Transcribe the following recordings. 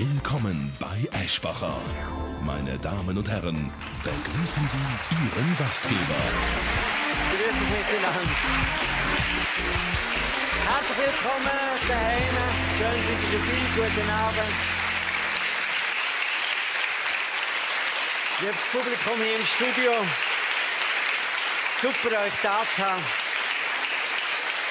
Willkommen bei Eschbacher. Meine Damen und Herren, begrüßen Sie Ihren Gastgeber. Grüß dich miteinander. Herzlich willkommen daheim. Schön, dass ihr dabei. Guten Abend. Liebes Publikum hier im Studio. Super, euch da zu haben.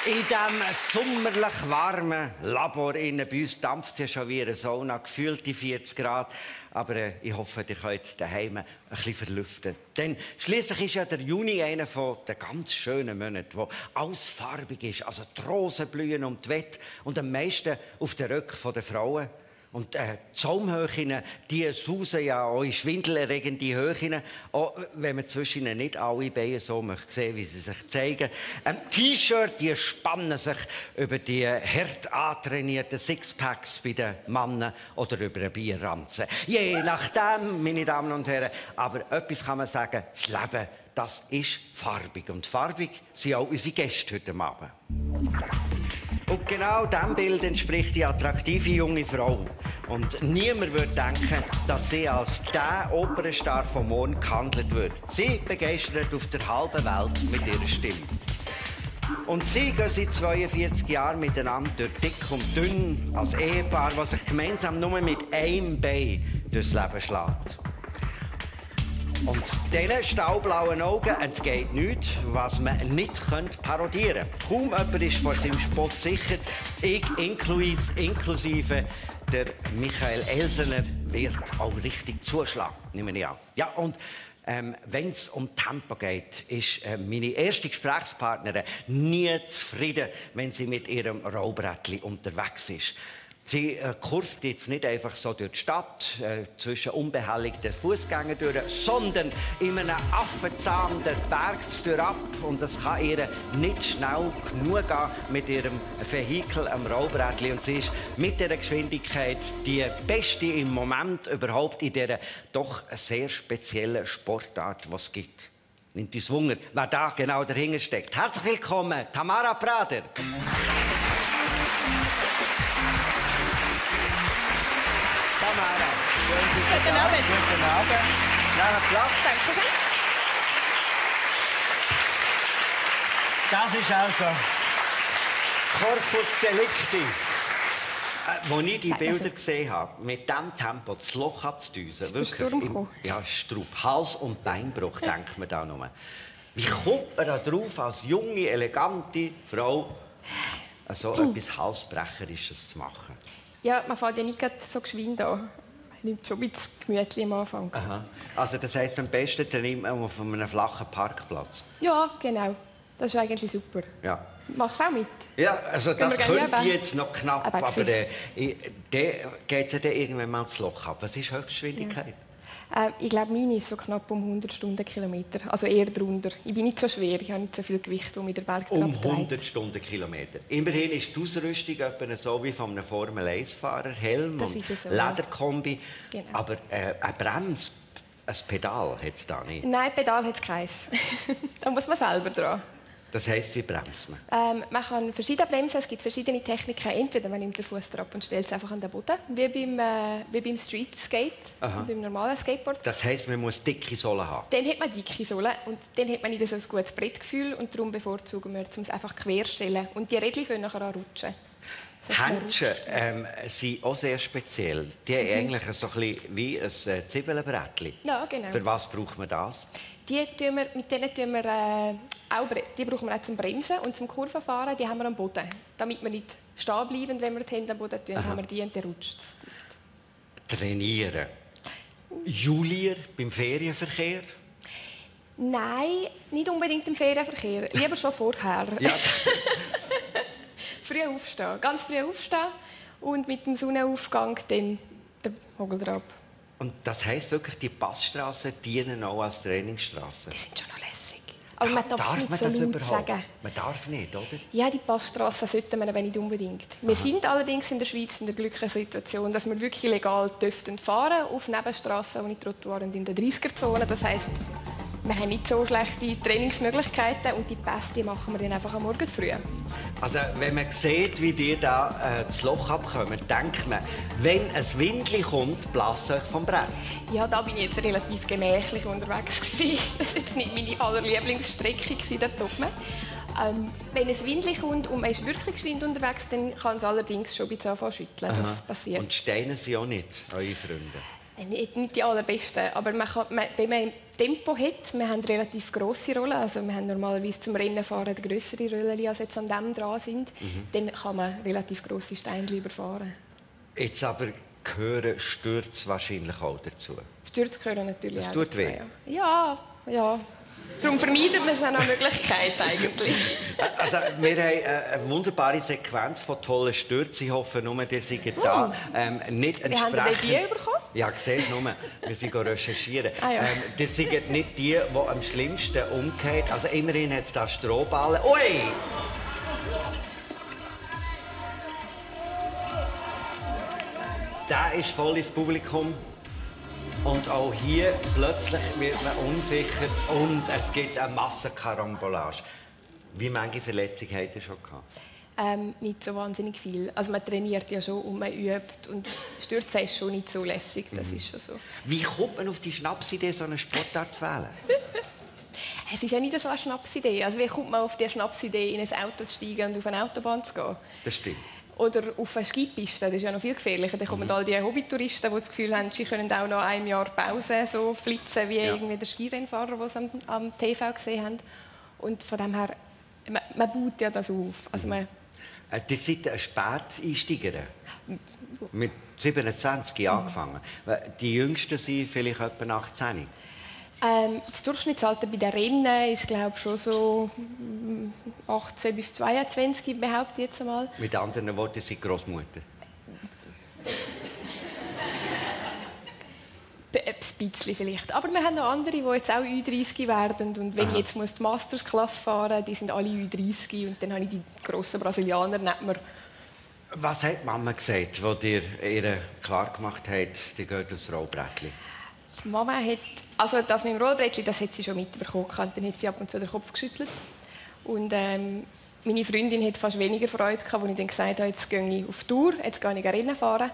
In diesem sommerlich warmen Labor innen bei uns dampft es ja schon wie eine Sauna, gefühlte 40 Grad. Aber ich hoffe, ihr könnt daheim ein bisschen verlüften. Denn schliesslich ist ja der Juni einer der ganz schönen Monate, wo alles farbig ist. Also die Rosen blühen um die Wette und am meisten auf den Rücken der Frauen. Und die Zaumhöhen, die sausen ja auch in schwindelerregende Höhen, auch wenn man zwischen ihnen nicht alle Beine so möchte sehen, wie sie sich zeigen. T-Shirt, die spannen sich über die hart antrainierten Sixpacks bei den Männern oder über einen Bierranzen. Je nachdem, meine Damen und Herren. Aber etwas kann man sagen, das Leben, das ist farbig. Und farbig sind auch unsere Gäste heute Abend. Und genau diesem Bild entspricht die attraktive junge Frau. Und niemand würde denken, dass sie als der Opernstar vom Morgen gehandelt wird. Sie begeistert auf der halben Welt mit ihrer Stimme. Und sie gehen seit 42 Jahren miteinander durch dick und dünn als Ehepaar, das sich gemeinsam nur mit einem Bein durchs Leben schlägt. Und diesen staublauen Augen entgeht nichts, was man nicht parodieren könnte. Kaum jemand ist vor seinem Spott sicher. Ich inklusive der Michael Elsener wird auch richtig zuschlagen, nehme ich an. Ja, und wenn es um Tempo geht, ist meine erste Gesprächspartnerin nie zufrieden, wenn sie mit ihrem Rollbrettli unterwegs ist. Sie kurft jetzt nicht einfach so durch die Stadt, zwischen unbehelligten Fußgängern durch, sondern in einem Affenzahn den Berg ab. Und es kann ihr nicht schnell genug gehen mit ihrem Vehikel am Rollbrettli. Und sie ist mit dieser Geschwindigkeit die beste im Moment überhaupt in dieser doch sehr speziellen Sportart, die es gibt. Nimmt uns Wunder, wer da genau dahinter steckt. Herzlich willkommen, Tamara Prader. Tamara, Guten Abend. Guten Abend. Nehmen Platz. Danke schön. Das ist also Corpus Delicti. Als ich die Bilder gesehen habe, mit diesem Tempo das Loch abzudüsen, ist wirklich ja, Straub, Hals- und Beinbruch, denkt man da nur. Wie kommt man da drauf, als junge, elegante Frau so etwas Halsbrecherisches zu machen? Ja, man fällt ja nicht so geschwind an. Man nimmt schon ein bisschen gemütlich am Anfang. Aha. Also das heisst, am besten trainiert man auf einem flachen Parkplatz? Ja, genau. Das ist eigentlich super. Ja. Machst du auch mit? Ja, also das könnte ich jetzt noch knapp, aber es der geht ja dann irgendwann mal ins Loch ab. Was ist Höchstgeschwindigkeit? Ja. Ich glaube, meine ist so knapp um 100 Stundenkilometer. Also eher drunter. Ich bin nicht so schwer, ich habe nicht so viel Gewicht, das mit der Berg Um 100 Stundenkilometer. Immerhin ist die Ausrüstung etwa so wie von einem Formel-1-Fahrer. Helm und so, Lederkombi. Genau. Aber eine Bremse, ein Pedal hat es da nicht. Nein, Pedal hat es keins. Da muss man selber dran. Das heisst, wie bremst man? Man kann verschiedene bremsen. Es gibt verschiedene Techniken. Entweder man nimmt den Fuß drauf und stellt es einfach an den Boden, wie beim Street Skate, beim normalen Skateboard. Das heisst, man muss dicke Sohlen haben? Dann hat man dicke Sohlen und dann hat man nicht so ein gutes Brettgefühl und darum bevorzugen wir, um es einfach querstellen. Und die Rädchen können nachher anrutschen. Händchen sind auch sehr speziell. Die haben eigentlich so ein bisschen wie ein Zwiebelbrettchen. Ja, genau. Für was braucht man das? Mit denen tun wir die brauchen wir auch zum Bremsen und zum Kurvenfahren. Die haben wir am Boden. Damit wir nicht stehen bleiben, wenn wir die Hände am Boden tun, haben wir die und dann rutscht es. Trainieren. Julier beim Ferienverkehr? Nein, nicht unbedingt im Ferienverkehr. Lieber schon vorher. Ja. Früh aufstehen, ganz früh aufstehen und mit dem Sonnenaufgang dann den Hogel drauf. Und das heisst wirklich, die Passstraßen dienen auch als Trainingsstraßen? Die sind schon noch lässig. Aber man darf es nicht so laut sagen. Man darf nicht, oder? Ja, die Passstraßen sollten wir aber nicht unbedingt. Wir sind allerdings in der Schweiz in der glücklichen Situation, dass wir wirklich legal fahren auf Nebenstraßen ohne Trottoir und in der 30er-Zone. Das heisst, wir haben nicht so schlechte Trainingsmöglichkeiten und die Pässe machen wir dann einfach am Morgen früh. Also, wenn man sieht, wie die da das Loch abkommen, denkt man, wenn ein Windli kommt, blasst euch vom Brett. Ja, da bin ich jetzt relativ gemächlich unterwegs gewesen. Das war jetzt nicht meine allerlieblingsstrecke dort oben. Wenn ein Windli kommt und man ist wirklich geschwind unterwegs, dann kann es allerdings schon ein bisschen anfangen zu schütteln. Das passiert. Und die Steine sind auch nicht eure Freunde? Nicht die allerbesten, aber wenn man Tempo hat, wir haben relativ grosse Rollen, also wir haben normalerweise zum Rennenfahren grössere Rollen, als jetzt an dem dran sind, dann kann man relativ grosse Steine überfahren. Jetzt aber gehören Stürze wahrscheinlich auch dazu? Stürze gehören natürlich das auch tut dazu, weh? Ja. Darum vermeidet man es auch eine Möglichkeit eigentlich. Also, wir haben eine wunderbare Sequenz von tollen Stürzen. Ich hoffe nur, ihr seid da. Nicht Wie haben Sie die bekommen? Ja, ich sehe es nur. Wir sind recherchieren. Ja. Ihr seid nicht die, die am schlimmsten umgehen. Also immerhin hat es da Strohballen. Ui! Der ist voll ins Publikum. Und auch hier plötzlich wird man unsicher und es gibt eine Massenkarambolage. Wie viele Verletzungen habt ihr schon gehabt? Nicht so wahnsinnig viel. Also man trainiert ja schon und man übt und Stürzen ist schon nicht so lässig, das ist schon so. Wie kommt man auf die Schnapsidee, so eine Sportart zu wählen? Es ist ja nicht so eine Schnapsidee. Also wie kommt man auf die Schnapsidee, in ein Auto zu steigen und auf eine Autobahn zu gehen? Das stimmt. Oder auf eine Skipiste, das ist ja noch viel gefährlicher. Da kommen all die Hobbytouristen, die das Gefühl haben, sie können auch nach einem Jahr Pause so flitzen, wie irgendwie der Skirennfahrer, den sie am TV gesehen haben. Und von dem her, man baut ja das auf. Also ihr seid eine Späteinsteigerin. Mit 27 angefangen. Die Jüngsten sind vielleicht etwa 18. Das Durchschnittsalter bei den Rennen ist, glaube ich, schon so 18 bis 22, behaupte ich jetzt einmal. Mit anderen Worten, sind Großmutter. Ein bisschen vielleicht. Aber wir haben noch andere, die jetzt auch Ü30 werden. Und wenn ich jetzt die Mastersklasse fahren muss, die sind alle Ü30. Und dann habe ich die grossen Brasilianer neben mir. Was hat Mama gesagt, als ihr klar gemacht habt, die geht aufs Rollbrettchen? Die Mama hat, also das mit dem Rollbrettchen, das hat sie schon mitbekommen. Dann hat sie ab und zu den Kopf geschüttelt. Und meine Freundin hat fast weniger Freude gehabt, als ich dann gesagt habe, jetzt gehe ich auf Tour, jetzt gehe ich Rennen fahren.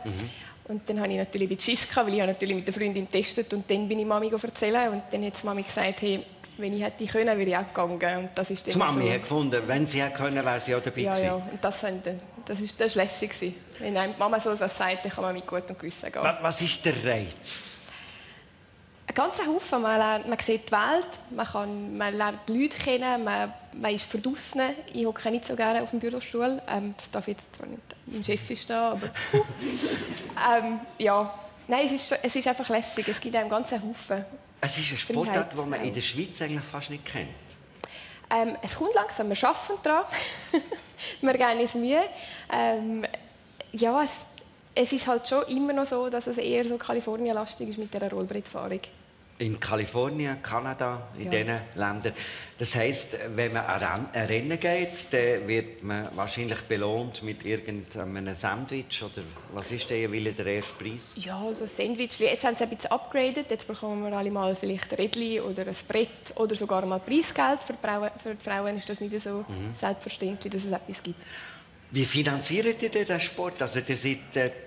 Und dann habe ich natürlich ein bisschen Schiss gehabt, weil ich natürlich mit der Freundin getestet und dann bin ich Mami erzählen und dann hat die Mami gesagt, hey, wenn ich hätte können, wäre ich auch gegangen. Und das ist dann die Mami so. hat gefunden, wenn sie hätte können, wäre sie auch dabei gewesen. Ja, und das war lässig. Wenn einem die Mama so etwas sagt, dann kann man mit gutem Gewissen gehen. Was ist der Reiz? Ein ganzer Haufen. Man sieht die Welt, man lernt die Leute kennen, man ist verdraussen. Ich hocke nicht so gerne auf dem Bürostuhl. Das darf jetzt zwar nicht, mein Chef ist da, aber... ja. Nein, es ist einfach lässig. Es gibt einen ganzen Haufen. Es ist eine Sportart, die man in der Schweiz eigentlich fast nicht kennt. Es kommt langsam, wir arbeiten daran. Wir geben uns Mühe. Ja, es ist halt schon immer noch so, dass es eher so Kalifornien-lastig ist mit dieser Rollbrettfahrung. In Kalifornien, Kanada, in diesen Ländern. Das heisst, wenn man an ein Rennen geht, dann wird man wahrscheinlich belohnt mit irgendeinem Sandwich. Oder was ist der erste Preis? Ja, so Sandwich. Jetzt haben sie ein bisschen upgraded. Jetzt bekommen wir alle mal vielleicht ein Rädchen oder ein Brett oder sogar mal Preisgeld. Für die Frauen ist das nicht so selbstverständlich, dass es etwas gibt. Wie finanziert ihr den Sport? Also ihr seid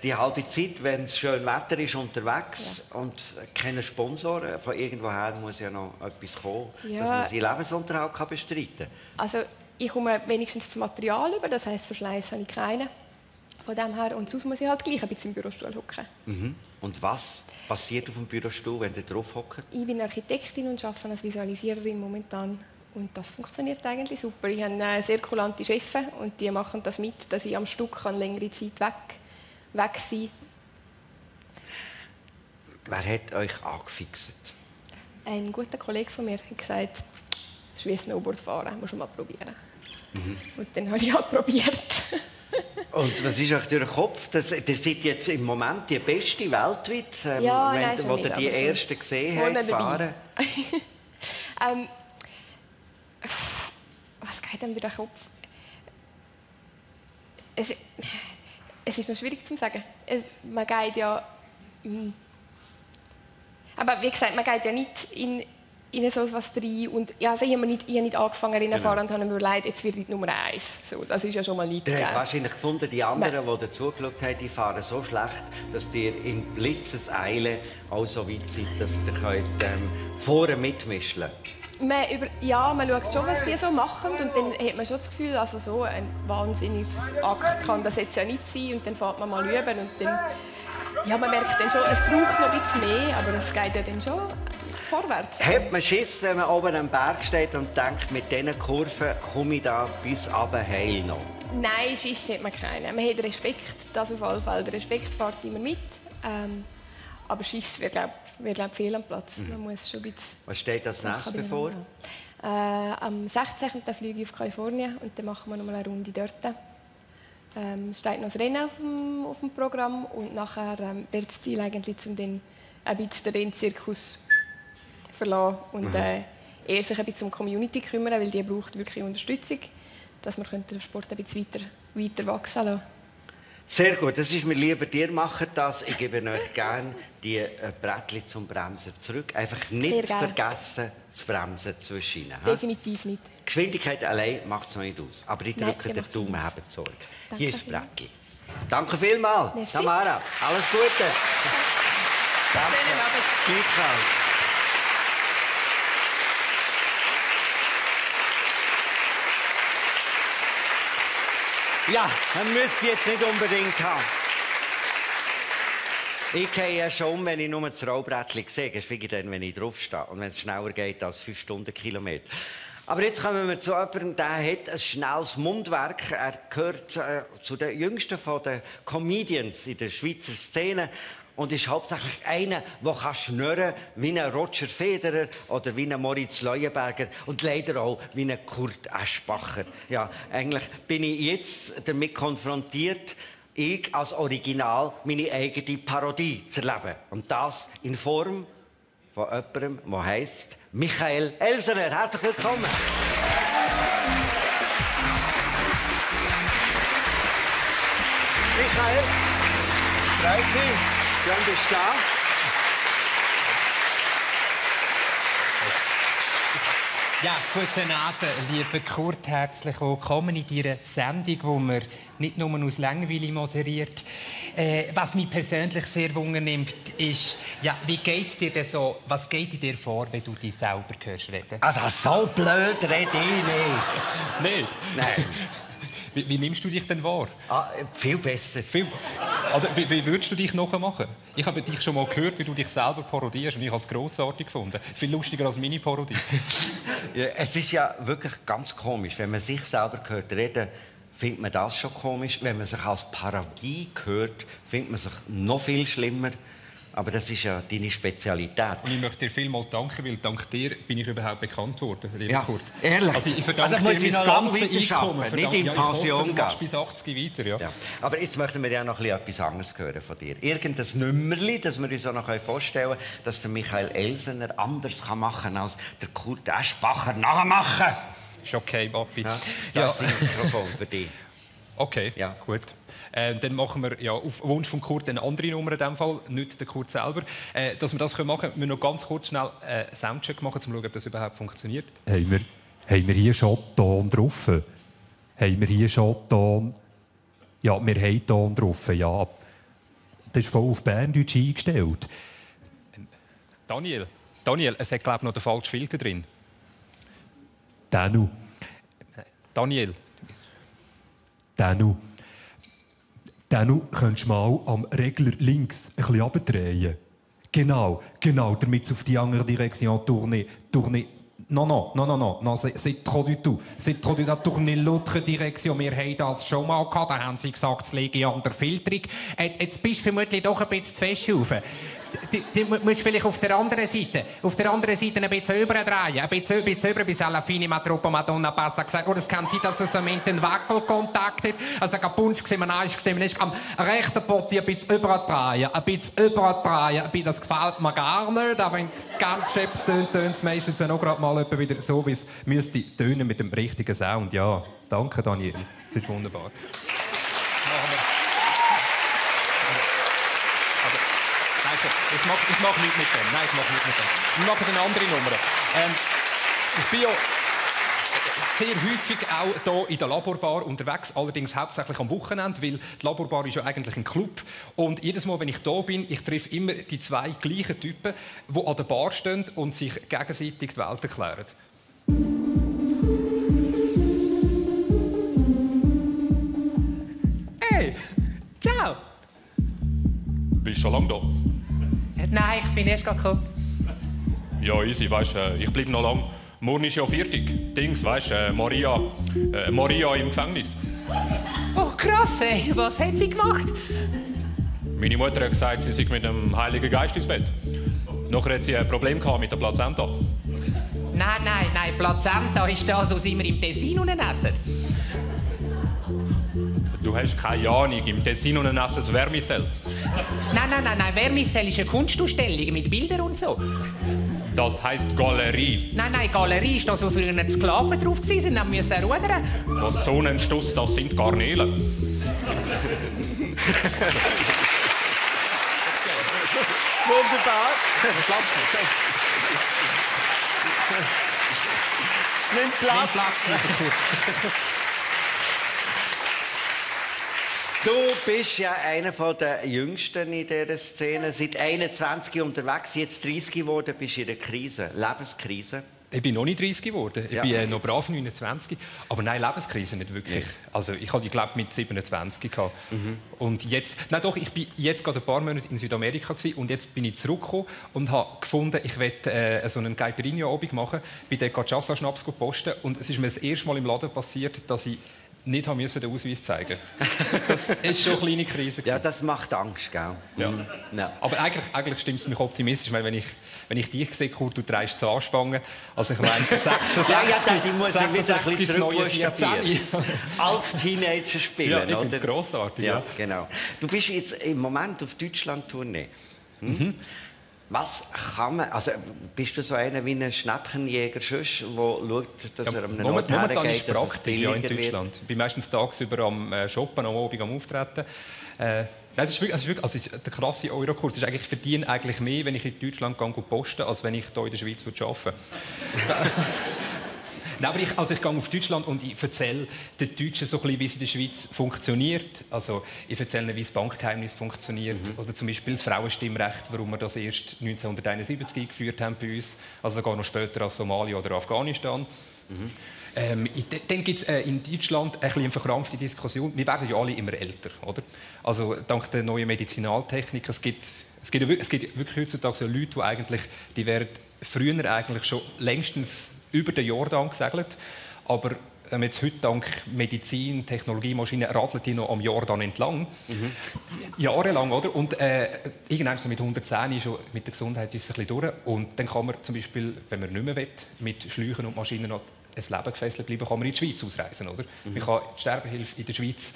die halbe Zeit, wenn es schön Wetter ist, unterwegs und keine Sponsoren. Von irgendwoher muss ja noch etwas kommen, dass man seinen Lebensunterhalt bestreiten kann. Also ich komme wenigstens das Material über, das heisst, Verschleiß habe ich keinen. Von dem her. Und sonst muss ich halt gleich ein bisschen im Bürostuhl hocken. Und was passiert auf dem Bürostuhl, wenn ihr drauf hockt? Ich bin Architektin und arbeite als Visualisiererin momentan. Und das funktioniert eigentlich super. Ich habe sehr kulante Chefs und die machen das mit, dass ich am Stück längere Zeit weg sein kann. Wer hat euch angefixt? Ein guter Kollege von mir hat gesagt, ich will Snowboard fahren, musst du mal probieren. Und dann habe ich halt probiert. Und was ist euch durch den Kopf? Ihr seid jetzt im Moment die Beste weltweit, wo ihr die Ersten gesehen habt, fahren. Was geht einem durch den Kopf? Es ist noch schwierig zu sagen. Man geht ja... Aber wie gesagt, man geht ja nicht in in so etwas rein. Und ja, also ich habe nicht angefangen Rennen zu fahren und habe mir überlegt, jetzt wird ich Nummer 1. So, das ist ja schon mal nicht Ihr gegeben. habt wahrscheinlich gefunden, die anderen, die dazugeschaut haben, die fahren so schlecht, dass ihr in Blitzeseile auch so weit seid, dass ihr könnt, vorne mitmischen könnt. Man schaut schon, was die so machen. Und dann hat man schon das Gefühl, also so ein wahnsinniges Akt kann das jetzt ja nicht sein. Und dann fährt man mal rüber und dann... Ja, man merkt dann schon, es braucht noch ein bisschen mehr, aber es geht ja dann schon vorwärts. Hat man Schiss, wenn man oben am Berg steht und denkt, mit diesen Kurven komme ich da bis runter heil noch? Nein, Schiss hat man keinen. Man hat Respekt, das auf alle Fälle. Der Respekt fährt immer mit. Aber Schiss wäre, glaub, fehl am Platz. Man muss schon ein bisschen... Was steht als nächstes bevor? Am 16. fliege ich auf Kalifornien und dann machen wir noch mal eine Runde dort. Es steht noch das Rennen auf dem Programm und nachher wird das Ziel eigentlich, um dann ein bisschen den Rennzirkus zu verlassen und eher sich ein bisschen um die Community kümmern, weil die braucht wirklich Unterstützung, dass wir den Sport ein bisschen weiter wachsen lassen. Sehr gut, das ist mir lieber. Ihr macht das. Ich gebe euch gerne die Brettchen zum Bremsen zurück. Einfach nicht vergessen, zu bremsen zwischen ihnen. Definitiv nicht. Geschwindigkeit allein macht es noch nicht aus. Aber ich drücke dir Daumen, habt Sorge. Hier ist das Brettchen. Danke vielmals, Merci. Tamara. Alles Gute. Danke. Schönen Abend. Gleichfalls. Ja, man müsste jetzt nicht unbedingt haben. Ich gehe ja schon, wenn ich nur das Rollbrettchen sehe, geschweige denn, wenn ich draufstehe und wenn es schneller geht als 5 Stundenkilometer. Aber jetzt kommen wir zu jemandem, der hat ein schnelles Mundwerk. Er gehört zu den jüngsten von den Comedians in der Schweizer Szene und ist hauptsächlich einer, der schnurren kann wie ein Roger Federer oder wie ein Moritz Leuenberger und leider auch wie ein Kurt Eschbacher. Ja, eigentlich bin ich jetzt damit konfrontiert, ich als Original meine eigene Parodie zu erleben. Und das in Form von jemandem, der heisst Michael Elsener. Herzlich willkommen. Michael, freut mich. Schön, bist du da. Ja, guten Abend, lieber Kurt. Herzlich willkommen in dieser Sendung, die man nicht nur aus Langeweile moderiert. Was mich persönlich sehr wundernimmt, ist, ja, wie geht's dir denn so? Was geht in dir vor, wenn du dich selber hörst reden? Also so blöd rede ich nicht. Nicht? Nein. Wie nimmst du dich denn wahr? Viel besser. Oder wie würdest du dich nachher machen? Ich habe dich schon mal gehört, wie du dich selber parodierst und ich habe es grossartig gefunden. Viel lustiger als meine Parodie. Ja, es ist ja wirklich ganz komisch, wenn man sich selber hört reden, findet man das schon komisch. Wenn man sich als Parodie hört, findet man sich noch viel schlimmer. Aber das ist ja deine Spezialität. Und ich möchte dir vielmals danken, weil dank dir bin ich überhaupt bekannt worden, lieber Ja, Kurt. ehrlich? Also ich verdanke Also muss dir ich mein noch lange ganzes weiterarbeiten, Einkommen. nicht in Ja, ich hoffe, Pension du machst gehen. bis 80 weiter, ja. Ja. Aber jetzt möchten wir ja noch etwas anderes hören von dir. Irgendein Nummerli, das wir uns auch noch vorstellen können, dass der Michael Elsener anders machen kann als der Kurt Eschbacher nachmachen. Ist okay, Papi. Ja, das ist ein Mikrofon für dich. Okay, Ja. gut. Dann machen wir ja, auf Wunsch von Kurt eine andere Nummer in diesem Fall, nicht der Kurt selber. Dass wir das machen können, müssen wir noch ganz kurz schnell einen Soundcheck machen, um zu schauen, ob das überhaupt funktioniert. Haben wir hier schon Ton drauf? Haben wir hier schon Ton? Ja, wir haben Ton drauf, ja. Das ist voll auf Berndeutsch eingestellt. Daniel, es hat, glaube ich, noch den falschen Filter drin. Danu. Danu, könntest du mal am Regler links ein bisschen runterdrehen? Genau, damit es auf die andere Direktion tourne. Non, c'est trop du tout. C'est trop du tout. Tourner l'autre Direktion. Wir haben das schon mal gehabt. Da haben sie gesagt, es liege an der Filterung. Jetzt bist du vermutlich doch ein bisschen zu fest rauf. Du musst vielleicht auf der anderen Seite ein bisschen überdrehen. Ein bisschen über bis alla fine ma troppo Madonna passa gesagt. Oder es kann sein, dass es einen Wackelkontakt hat. Also ein Punsch gesehen, man ist am rechten Pott ein bisschen überdrehen. Das gefällt mir gar nicht. Aber wenn es ganz scheps tönt, tönt es meistens auch gerade mal wieder so, wie es müsste tönen mit dem richtigen Sound. Ja, danke Daniel. Das ist wunderbar. ich mach nichts mit dem. Nein, ich mache nichts mit dem. Wir machen eine andere Nummer. Ich bin ja sehr häufig auch hier in der Laborbar unterwegs, allerdings hauptsächlich am Wochenende, weil die Laborbar ist ja eigentlich ein Club. Und jedes Mal, wenn ich hier bin, ich treffe immer die zwei gleichen Typen, die an der Bar stehen und sich gegenseitig die Welt erklären. Hey, ciao! Bist du schon lange da? Nein, ich bin erst gekommen. Ja, easy, weißt du, ich bleib noch lang. Morgen ist ja fertig. Dings, weißt du, Maria im Gefängnis. Oh krass, ey. Was hat sie gemacht? Meine Mutter hat gesagt, sie sei mit dem Heiligen Geist ins Bett. Nachher hat sie ein Problem gehabt mit der Plazenta. Nein, Plazenta ist das, was immer im Tessin unten essen. Du hast keine Ahnung, im Tessin und essen das Vermicell. Nein, Vermicell ist eine Kunstausstellung mit Bildern und so. Das heisst Galerie. Nein, Galerie ist das, wo früher die Sklaven drauf waren, dann müssen sie rudern. Was so ein Stuss, das sind Garnelen. Wunderbar. Nimm Platz. Du bist ja einer der Jüngsten in dieser Szene. Seit 21 unterwegs, jetzt 30 geworden, bist du in einer Krise, Lebenskrise. Ich bin noch nicht 30 geworden. Ich Ja. bin noch brav 29. Aber nein, Lebenskrise nicht wirklich. Nee. Also ich hatte die, glaube mit 27 gehabt. Und jetzt, nein doch, ich bin jetzt gerade ein paar Monate in Südamerika gewesen, und jetzt bin ich zurückgekommen und habe gefunden, ich werde so einen Caipirinha-Abend machen, bei der Cachaça-Schnaps posten. Und es ist mir das erste Mal im Laden passiert, dass ich nicht haben müssen den Ausweis zeigen. Das ist schon eine kleine Krise. Ja, das macht Angst, gell? Ja. Ja. Aber eigentlich stimmt es mich optimistisch, weil wenn ich dich sehe, Kurt, du trägst Zahnspangen. Also ich meine, 66, die muss ich wieder ein bisschen zurückbuchstabieren. Als Teenager spielen, ja, ich oder? finde es grossartig. Ja, genau. Du bist jetzt im Moment auf Deutschland-Tournee. Was kann man... Also bist du so einer wie ein Schnäppchenjäger, der schaut, dass er am Ort momentan hergeht, ist es dass es praktisch ja, in billiger wird? Deutschland. Ich bin meistens tagsüber am Shoppen, am Abend am Auftreten. Es ist wirklich, also der krasse Eurokurs. Ich verdiene eigentlich mehr, wenn ich in Deutschland posten, als wenn ich hier in der Schweiz arbeiten würde. Nein, aber ich gehe auf Deutschland und ich erzähle den Deutschen so ein bisschen, wie es in der Schweiz funktioniert. Also ich erzähle ihnen, wie das Bankgeheimnis funktioniert. Oder zum Beispiel das Frauenstimmrecht, warum wir das erst 1971 eingeführt haben bei uns. Also sogar noch später als Somalia oder Afghanistan. Dann gibt es in Deutschland ein bisschen eine verkrampfte Diskussion. Wir werden ja alle immer älter, oder? Also dank der neuen Medizinaltechnik. Es gibt wirklich heutzutage so Leute, die werden früher eigentlich schon längstens über den Jordan gesegelt, aber jetzt heute dank Medizin, Technologie, Maschinen radeln die noch am Jordan entlang. Jahrelang, oder? Und irgendwann so mit 110 ist schon mit der Gesundheit ist es ein bisschen durch. Und dann kann man zum Beispiel, wenn man nicht mehr will, mit Schläuchen und Maschinen noch ein Leben gefesselt bleiben, kann man in die Schweiz ausreisen, oder? Man kann die Sterbehilfe in der Schweiz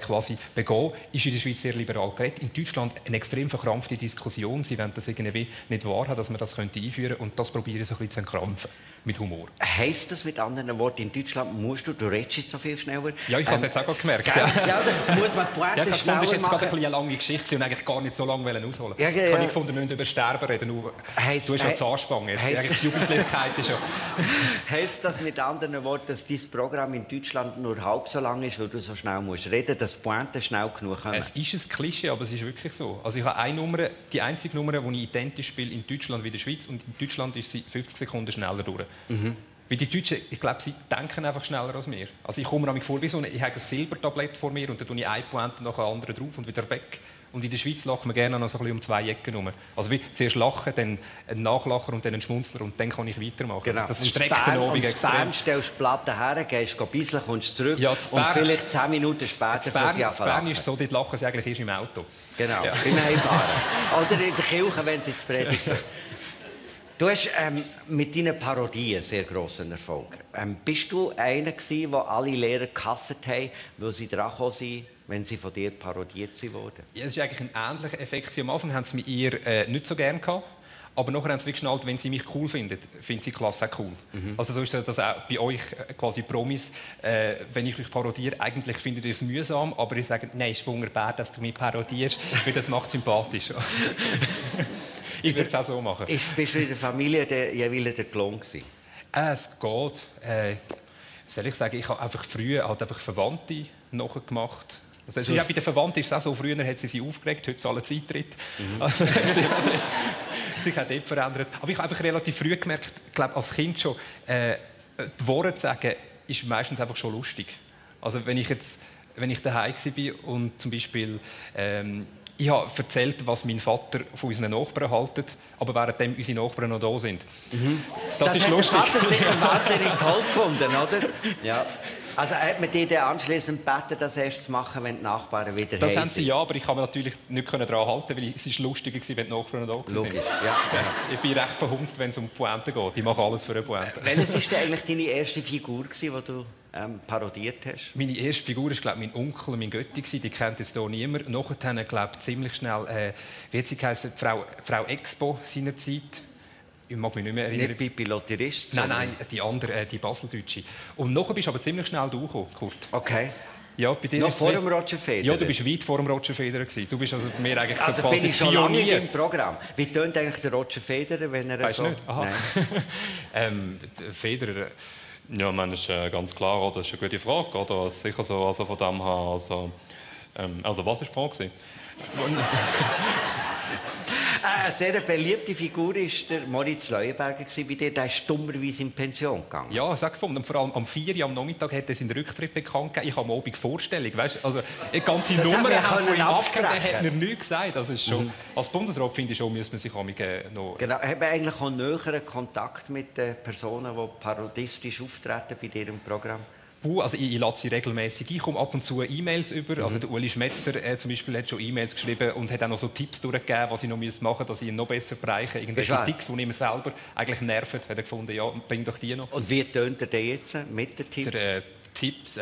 quasi begehen. Ist in der Schweiz sehr liberal geredet. In Deutschland eine extrem verkrampfte Diskussion. Sie wollen das irgendwie nicht wahrhaben, dass man das einführen könnte. Und das probieren sie ein bisschen zu entkrampfen. Mit Humor. Heisst das mit anderen Worten, in Deutschland musst du redest jetzt so viel schneller? Ja, ich habe es jetzt auch gemerkt. Ja, da muss man die Pointe schneller machen. Das ist jetzt gerade eine lange Geschichte und eigentlich gar nicht so lange ausholen. Ja, ich habe gefunden, wir müssen über Sterben reden. Du hast ja Zahnspange. Die Jugendlichkeit ist ja... Heisst das mit anderen Worten, dass dein Programm in Deutschland nur halb so lang ist, weil du so schnell musst reden, dass die Pointe schnell genug kommen? Es ist ein Klischee, aber es ist wirklich so. Also ich habe eine Nummer, die einzige Nummer, die ich identisch spiele in Deutschland wie in der Schweiz, und in Deutschland ist sie 50 Sekunden schneller durch. Weil die Deutschen, ich glaube, sie denken einfach schneller als wir. Also ich komme mir vor wie so ich habe ein Silbertablett vor mir und dann tue ich eine Pointe nach der anderen drauf und wieder weg. Und in der Schweiz lachen wir gerne noch so ein bisschen um 2 Ecken herum. Also wie zuerst lachen, dann ein Nachlacher und dann ein Schmunzler und dann kann ich weitermachen. Genau. Das streckt den Abend extrem. Bern stellst du die Platte her, gehst ein bisschen, kommst zurück ja, und vielleicht 10 Minuten später fangen sie an zu lachen. Bern ist so, dort lachen sie eigentlich erst im Auto. Genau, ja. beim Heimfahren. Oder in der Kirche, wenn sie ins Predigen. Du hast mit deinen Parodien sehr grossen Erfolg. Bist du einer gewesen, der alle Lehrer gehasst haben, weil sie dran sind, wenn sie von dir parodiert wurden? Ja, das ist eigentlich ein ähnlicher Effekt. Am Anfang haben sie mich eher nicht so gerne gehabt. Aber nachher haben sie geschnallt, wenn sie mich cool finden, finden sie die Klasse auch cool. Also so ist das auch bei euch quasi Promis. Wenn ich euch parodiere, eigentlich findet ihr es mühsam, aber ich sage, nein, es ist wunderbar, dass du mich parodierst, weil das macht sympathisch. Ich würde es auch so machen. Bist du in der Familie jeweils der Klon gewesen? Es geht. Soll ich sagen, ich habe einfach früher halt einfach Verwandte nachgemacht. Also, ja, bei den Verwandten ist es auch so, früher hat sie sich aufgeregt, heute zahlen sie Eintritt. Also, sich hat dort verändert. Aber ich habe einfach relativ früh gemerkt, ich glaube, als Kind schon, die Worte zu sagen, ist meistens einfach schon lustig. Also wenn ich daheim war und zum Beispiel ich habe erzählt, was mein Vater von unseren Nachbarn hält, aber währenddem unsere Nachbarn noch da sind. Das ist lustig. Das hat der Vater sicher wahnsinnig toll gefunden, oder? Ja. Also hat man dir dann anschliessend gebeten, das erst zu machen, wenn die Nachbarn wieder Das heim haben sie sind? ja, aber ich konnte mich natürlich nicht daran halten, weil es lustiger war, wenn die Nachbarn noch da sind. Logisch, ja. Ich bin recht verhunzt, wenn es um Pointe geht. Ich mache alles für eine Pointe. Welches war denn eigentlich deine erste Figur, die du parodiert hast? Meine erste Figur war, glaube ich, mein Onkel, mein Götti. Die kennt jetzt hier niemand. Nachher, glaube ich, ziemlich schnell, wie hat sie geheißen, Frau Expo seinerzeit. Ich mag mich nicht mehr erinnern. Nicht Pippi Lotterist? Nein, die andere, die Baseldeutsche. Und nachher bist du aber ziemlich schnell durchgekommen, Kurt. Okay. Ja, bei dir noch vor dem Roger Federer? Ja, du bist weit vor dem Roger Federer gewesen. Du bist also bei mir eigentlich also quasi bin ich schon lange Pionier. im Programm. Wie tönt eigentlich der Roger Federer, wenn er weißt so... Nicht? Aha. Nein. Federer... Ja, ich meine, das ist ganz klar, oder? Das ist eine gute Frage, oder? Sicher so, also von dem her, also was war die Frage? Eine sehr beliebte Figur war der Moritz Leuenberger bei dir. Der ist dummerweise in Pension gegangen. Ja, sag von. Vor allem am 4 Uhr am Nachmittag hat er seinen Rücktritt bekannt gegeben. Ich habe am Abend Vorstellung, weißt? Also eine ganze Nummer von ihm abgegeben. Er hat mir nichts gesagt. Das ist schon, als Bundesrat finde ich schon, muss man sich noch... Genau. Hat man eigentlich auch näheren Kontakt mit den Personen, die parodistisch auftreten bei dir im Programm? Also ich lade sie regelmäßig. Ich komme ab und zu E-Mails über. Also der Uli Schmetzer zum Beispiel hat schon E-Mails geschrieben und hat auch noch so Tipps durchgegeben, was ich noch machen muss, dass ich ihn noch besser bereiche. Irgendwelche Tipps, die ihn selber eigentlich nerven, hat er gefunden, ja, bring doch die noch. Und wie tönt er denn jetzt mit den Tipps? Tipps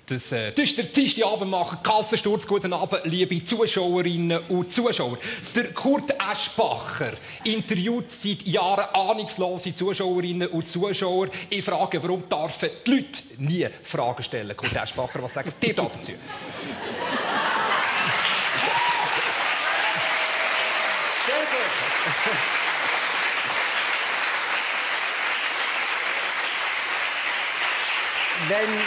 das ist der Dienstagabend machen. Kassensturz, guten Abend, liebe Zuschauerinnen und Zuschauer. Der Kurt Eschbacher interviewt seit Jahren ahnungslose Zuschauerinnen und Zuschauer. Ich frage, warum dürfen die Leute nie Fragen stellen? Kurt Eschbacher, was sagt ihr dazu? Sehr gut.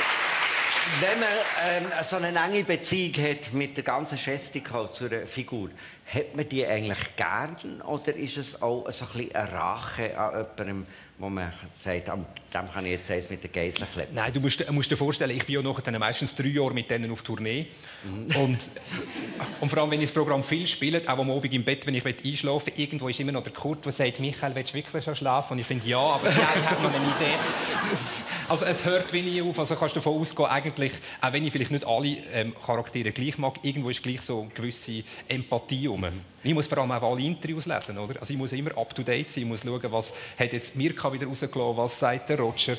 Wenn man so eine enge Beziehung hat mit der ganzen Gestik zu einer Figur, hat man die eigentlich gern oder ist es auch so ein bisschen eine Rache an jemandem, wo man sagt, dem kann ich jetzt eins mit der Geissel kleppen? Nein, du musst dir vorstellen, ich bin ja nachher meistens 3 Jahre mit denen auf Tournee. Und vor allem, wenn ich das Programm viel spiele, auch am Abend im Bett, wenn ich einschlafen will, irgendwo ist immer noch der Kurt, der sagt, Michael, willst du wirklich schon schlafen? Und ich finde, ja, aber nein, ich habe noch eine Idee. Also es hört wenig auf, also kannst du davon ausgehen, eigentlich, auch wenn ich vielleicht nicht alle Charaktere gleich mag, irgendwo ist gleich so eine gewisse Empathie rum. Ich muss vor allem auch alle Interviews lesen, oder? Also ich muss immer up to date sein, ich muss schauen, was hat jetzt Mirka wieder rausgelassen, was sagt der Roger,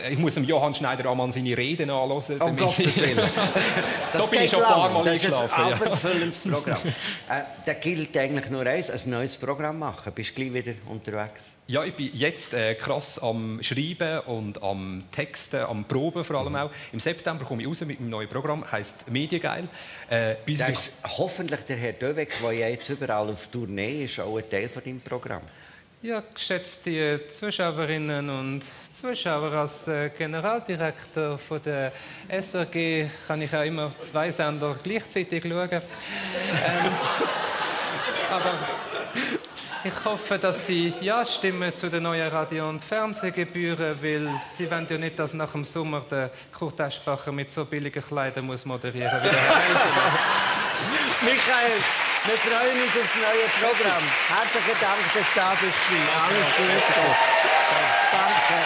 ich muss dem Johann Schneider-Ammann seine Reden anhören. Um Gottes Willen. Da bin ich schon ein paar Mal eingeschlafen. Das ist ein abendfüllendes Programm. Da gilt eigentlich nur eins, ein neues Programm machen. Bist du gleich wieder unterwegs? Ja, ich bin jetzt krass am Schreiben und am Texten, am Proben vor allem auch. Im September komme ich raus mit meinem neuen Programm, heisst «Mediengeil». Das ist hoffentlich der Herr Döweg, der ja jetzt überall auf Tournee ist, auch ein Teil von deinem Programm. Ja, geschätzte Zuschauerinnen und Zuschauer, als Generaldirektor von der SRG kann ich auch immer 2 Sender gleichzeitig schauen. Aber ich hoffe, dass Sie Ja stimmen zu den neuen Radio- und Fernsehgebühren, weil Sie wollen ja nicht, dass nach dem Sommer der Kurt Eschbacher mit so billigen Kleidern muss moderieren muss. Michael, wir freuen uns auf das neue Programm. Herzlichen Dank, dass du da bist. Alles Gute. Danke.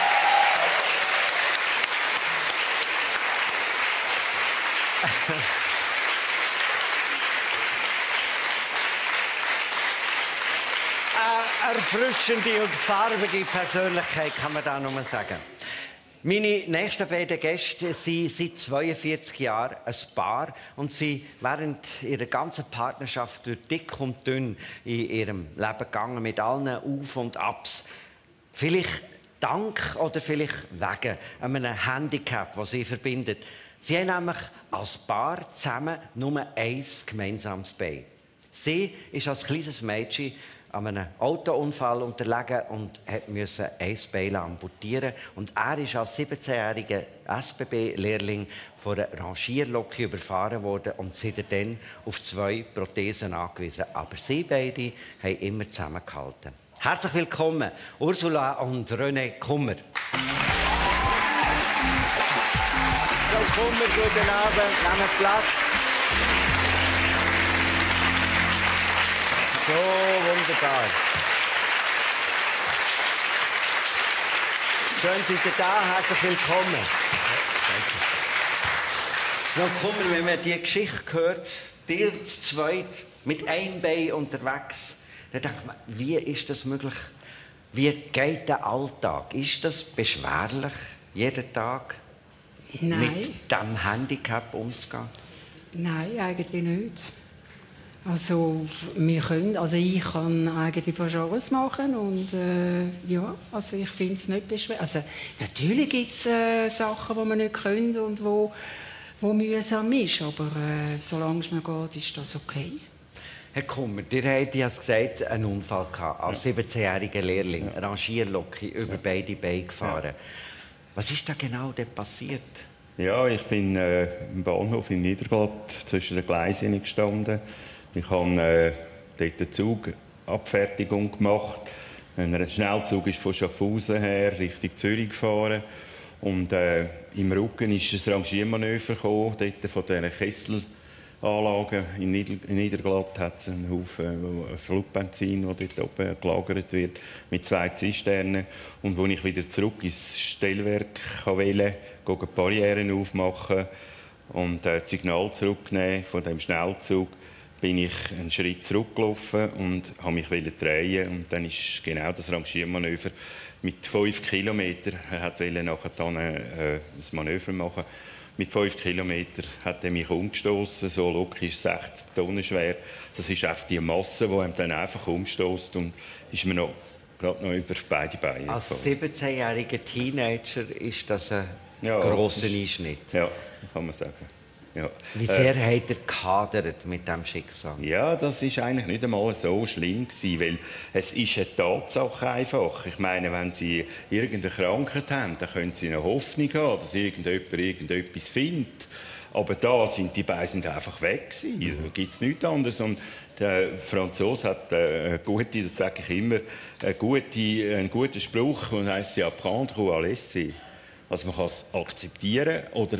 Eine erfrischende und farbige Persönlichkeit, kann man da nur sagen. Meine nächsten beiden Gäste sind seit 42 Jahren ein Paar und sie während ihrer ganzen Partnerschaft durch dick und dünn in ihrem Leben gegangen, mit allen Auf und Abs. Vielleicht dank oder vielleicht wegen einem Handicap, das sie verbindet. Sie haben nämlich als Paar zusammen nur ein gemeinsames Bein. Sie ist als kleines Mädchen an einem Autounfall unterlegen und musste ein Bein amputieren. Und er ist als 17-jähriger SBB-Lehrling von einer Rangierlok überfahren worden und seitdem auf 2 Prothesen angewiesen. Aber sie beide haben immer zusammengehalten. Herzlich willkommen, Ursula und René Kummer. Frau Kummer, guten Abend, nehmen Platz. So wunderbar. Schön, seid ihr da. Herzlich willkommen. Frau Kummer, wenn man diese Geschichte hört, ihr zu zweit mit einem Bein unterwegs, dann denkt man, wie ist das möglich? Wie geht der Alltag? Ist das beschwerlich, jeden Tag Nein. mit diesem Handicap umzugehen? Nein, eigentlich nicht. Also, ich kann eigentlich fast alles machen und ja, also ich finde es nicht beschwerlich. Also, natürlich gibt es Sachen, die man nicht können und wo mühsam ist, aber solange es noch geht, ist das okay. Herr Kummer, ihr habt ja gesagt, einen Unfall gehabt, als 17-jähriger Lehrling, Rangierlocke, über beide Beine gefahren. Ja. Was ist da genau passiert? Ja, ich bin im Bahnhof in Niederglatt zwischen den Gleisen gestanden. Ich habe dort eine Zugabfertigung gemacht. Ein Schnellzug ist von Schaffhausen her Richtung Zürich gefahren. Und im Rücken ist ein Rangiermanöver gekommen, dort von dieser Kesselanlage. In Niederglatt hat es einen Haufen Flugbenzin, der dort oben gelagert wird, mit 2 Zisternen. Und als ich wieder zurück ins Stellwerk wollte, die Barrieren aufmachen und das Signal zurücknehmen von dem Schnellzug, bin ich einen Schritt zurückgelaufen und habe mich drehen. Und dann ist genau das Rangiermanöver mit 5 Kilometern. Er wollte nachher dann ein Manöver machen. Mit 5 Kilometern hat er mich umgestoßen. So Lok ist 60 Tonnen schwer. Das ist einfach die Masse, die einem dann einfach umstößt und ist mir gerade noch über beide Beine. Als 17-jähriger Teenager ist das ein grosser Einschnitt. Ja, kann man sagen. Ja. Wie sehr hat er gehadert mit diesem Schicksal? Ja, das war eigentlich nicht einmal so schlimm gewesen, weil es ist eine Tatsache einfach. Ich meine, wenn Sie irgendeine Krankheit haben, dann können Sie eine Hoffnung haben, dass irgendjemand irgendetwas findet. Aber da sind die Beine einfach weg gewesen. Da gibt es nichts anderes. Und der Franzose hat eine gute, das sage ich immer, einen guten Spruch, der heisst «C'est apprendre ou à laisser». Also man kann es akzeptieren oder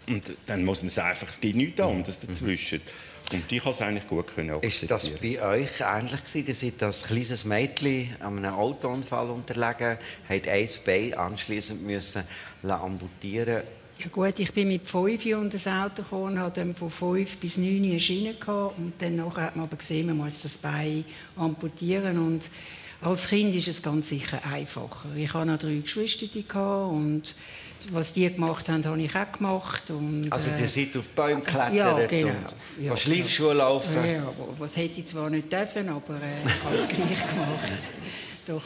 und dann muss man es einfach, es gibt nichts anderes dazwischen. Und ich konnte es eigentlich gut akzeptieren. Ist das bei euch ähnlich gewesen? Ihr seid als kleines Mädchen an einem Autounfall unterlegen, habt ein Bein anschliessend müssen amputieren. Ja gut, ich bin mit 5 unter das Auto gekommen, hatte dann von 5 bis 9 eine Schiene gehabt, und dann hat man aber gesehen, man muss das Bein amputieren. Und als Kind ist es ganz sicher einfacher. Ich hatte noch 3 Geschwister und was die gemacht haben, habe ich auch gemacht. Und, also ihr seid auf Bäume geklettert ja, genau. und Schleifschuhe laufen? Ja, was hätte ich zwar nicht dürfen, aber ich habe es gleich gemacht. Doch.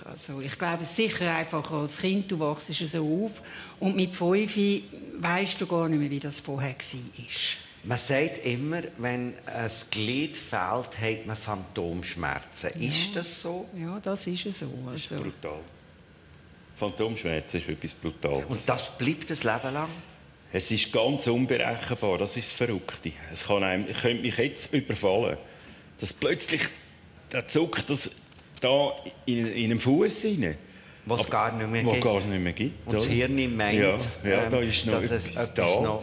Also ich glaube, es ist sicher einfacher als Kind, du wachst so auf und mit 5 weisst du gar nicht mehr, wie das vorher war. Man sagt immer, wenn ein Glied fehlt, hat man Phantomschmerzen. Ja. Ist das so? Ja, das ist so. Das ist brutal. Phantomschmerzen ist etwas Brutales. Und das bleibt das Leben lang? Es ist ganz unberechenbar, das ist das Verrückte. Ich könnte mich jetzt überfallen. Dass plötzlich zuckt das da in einem Fuß rein. Was es gar nicht mehr gibt. Und das Hirn meint, da ist noch etwas da.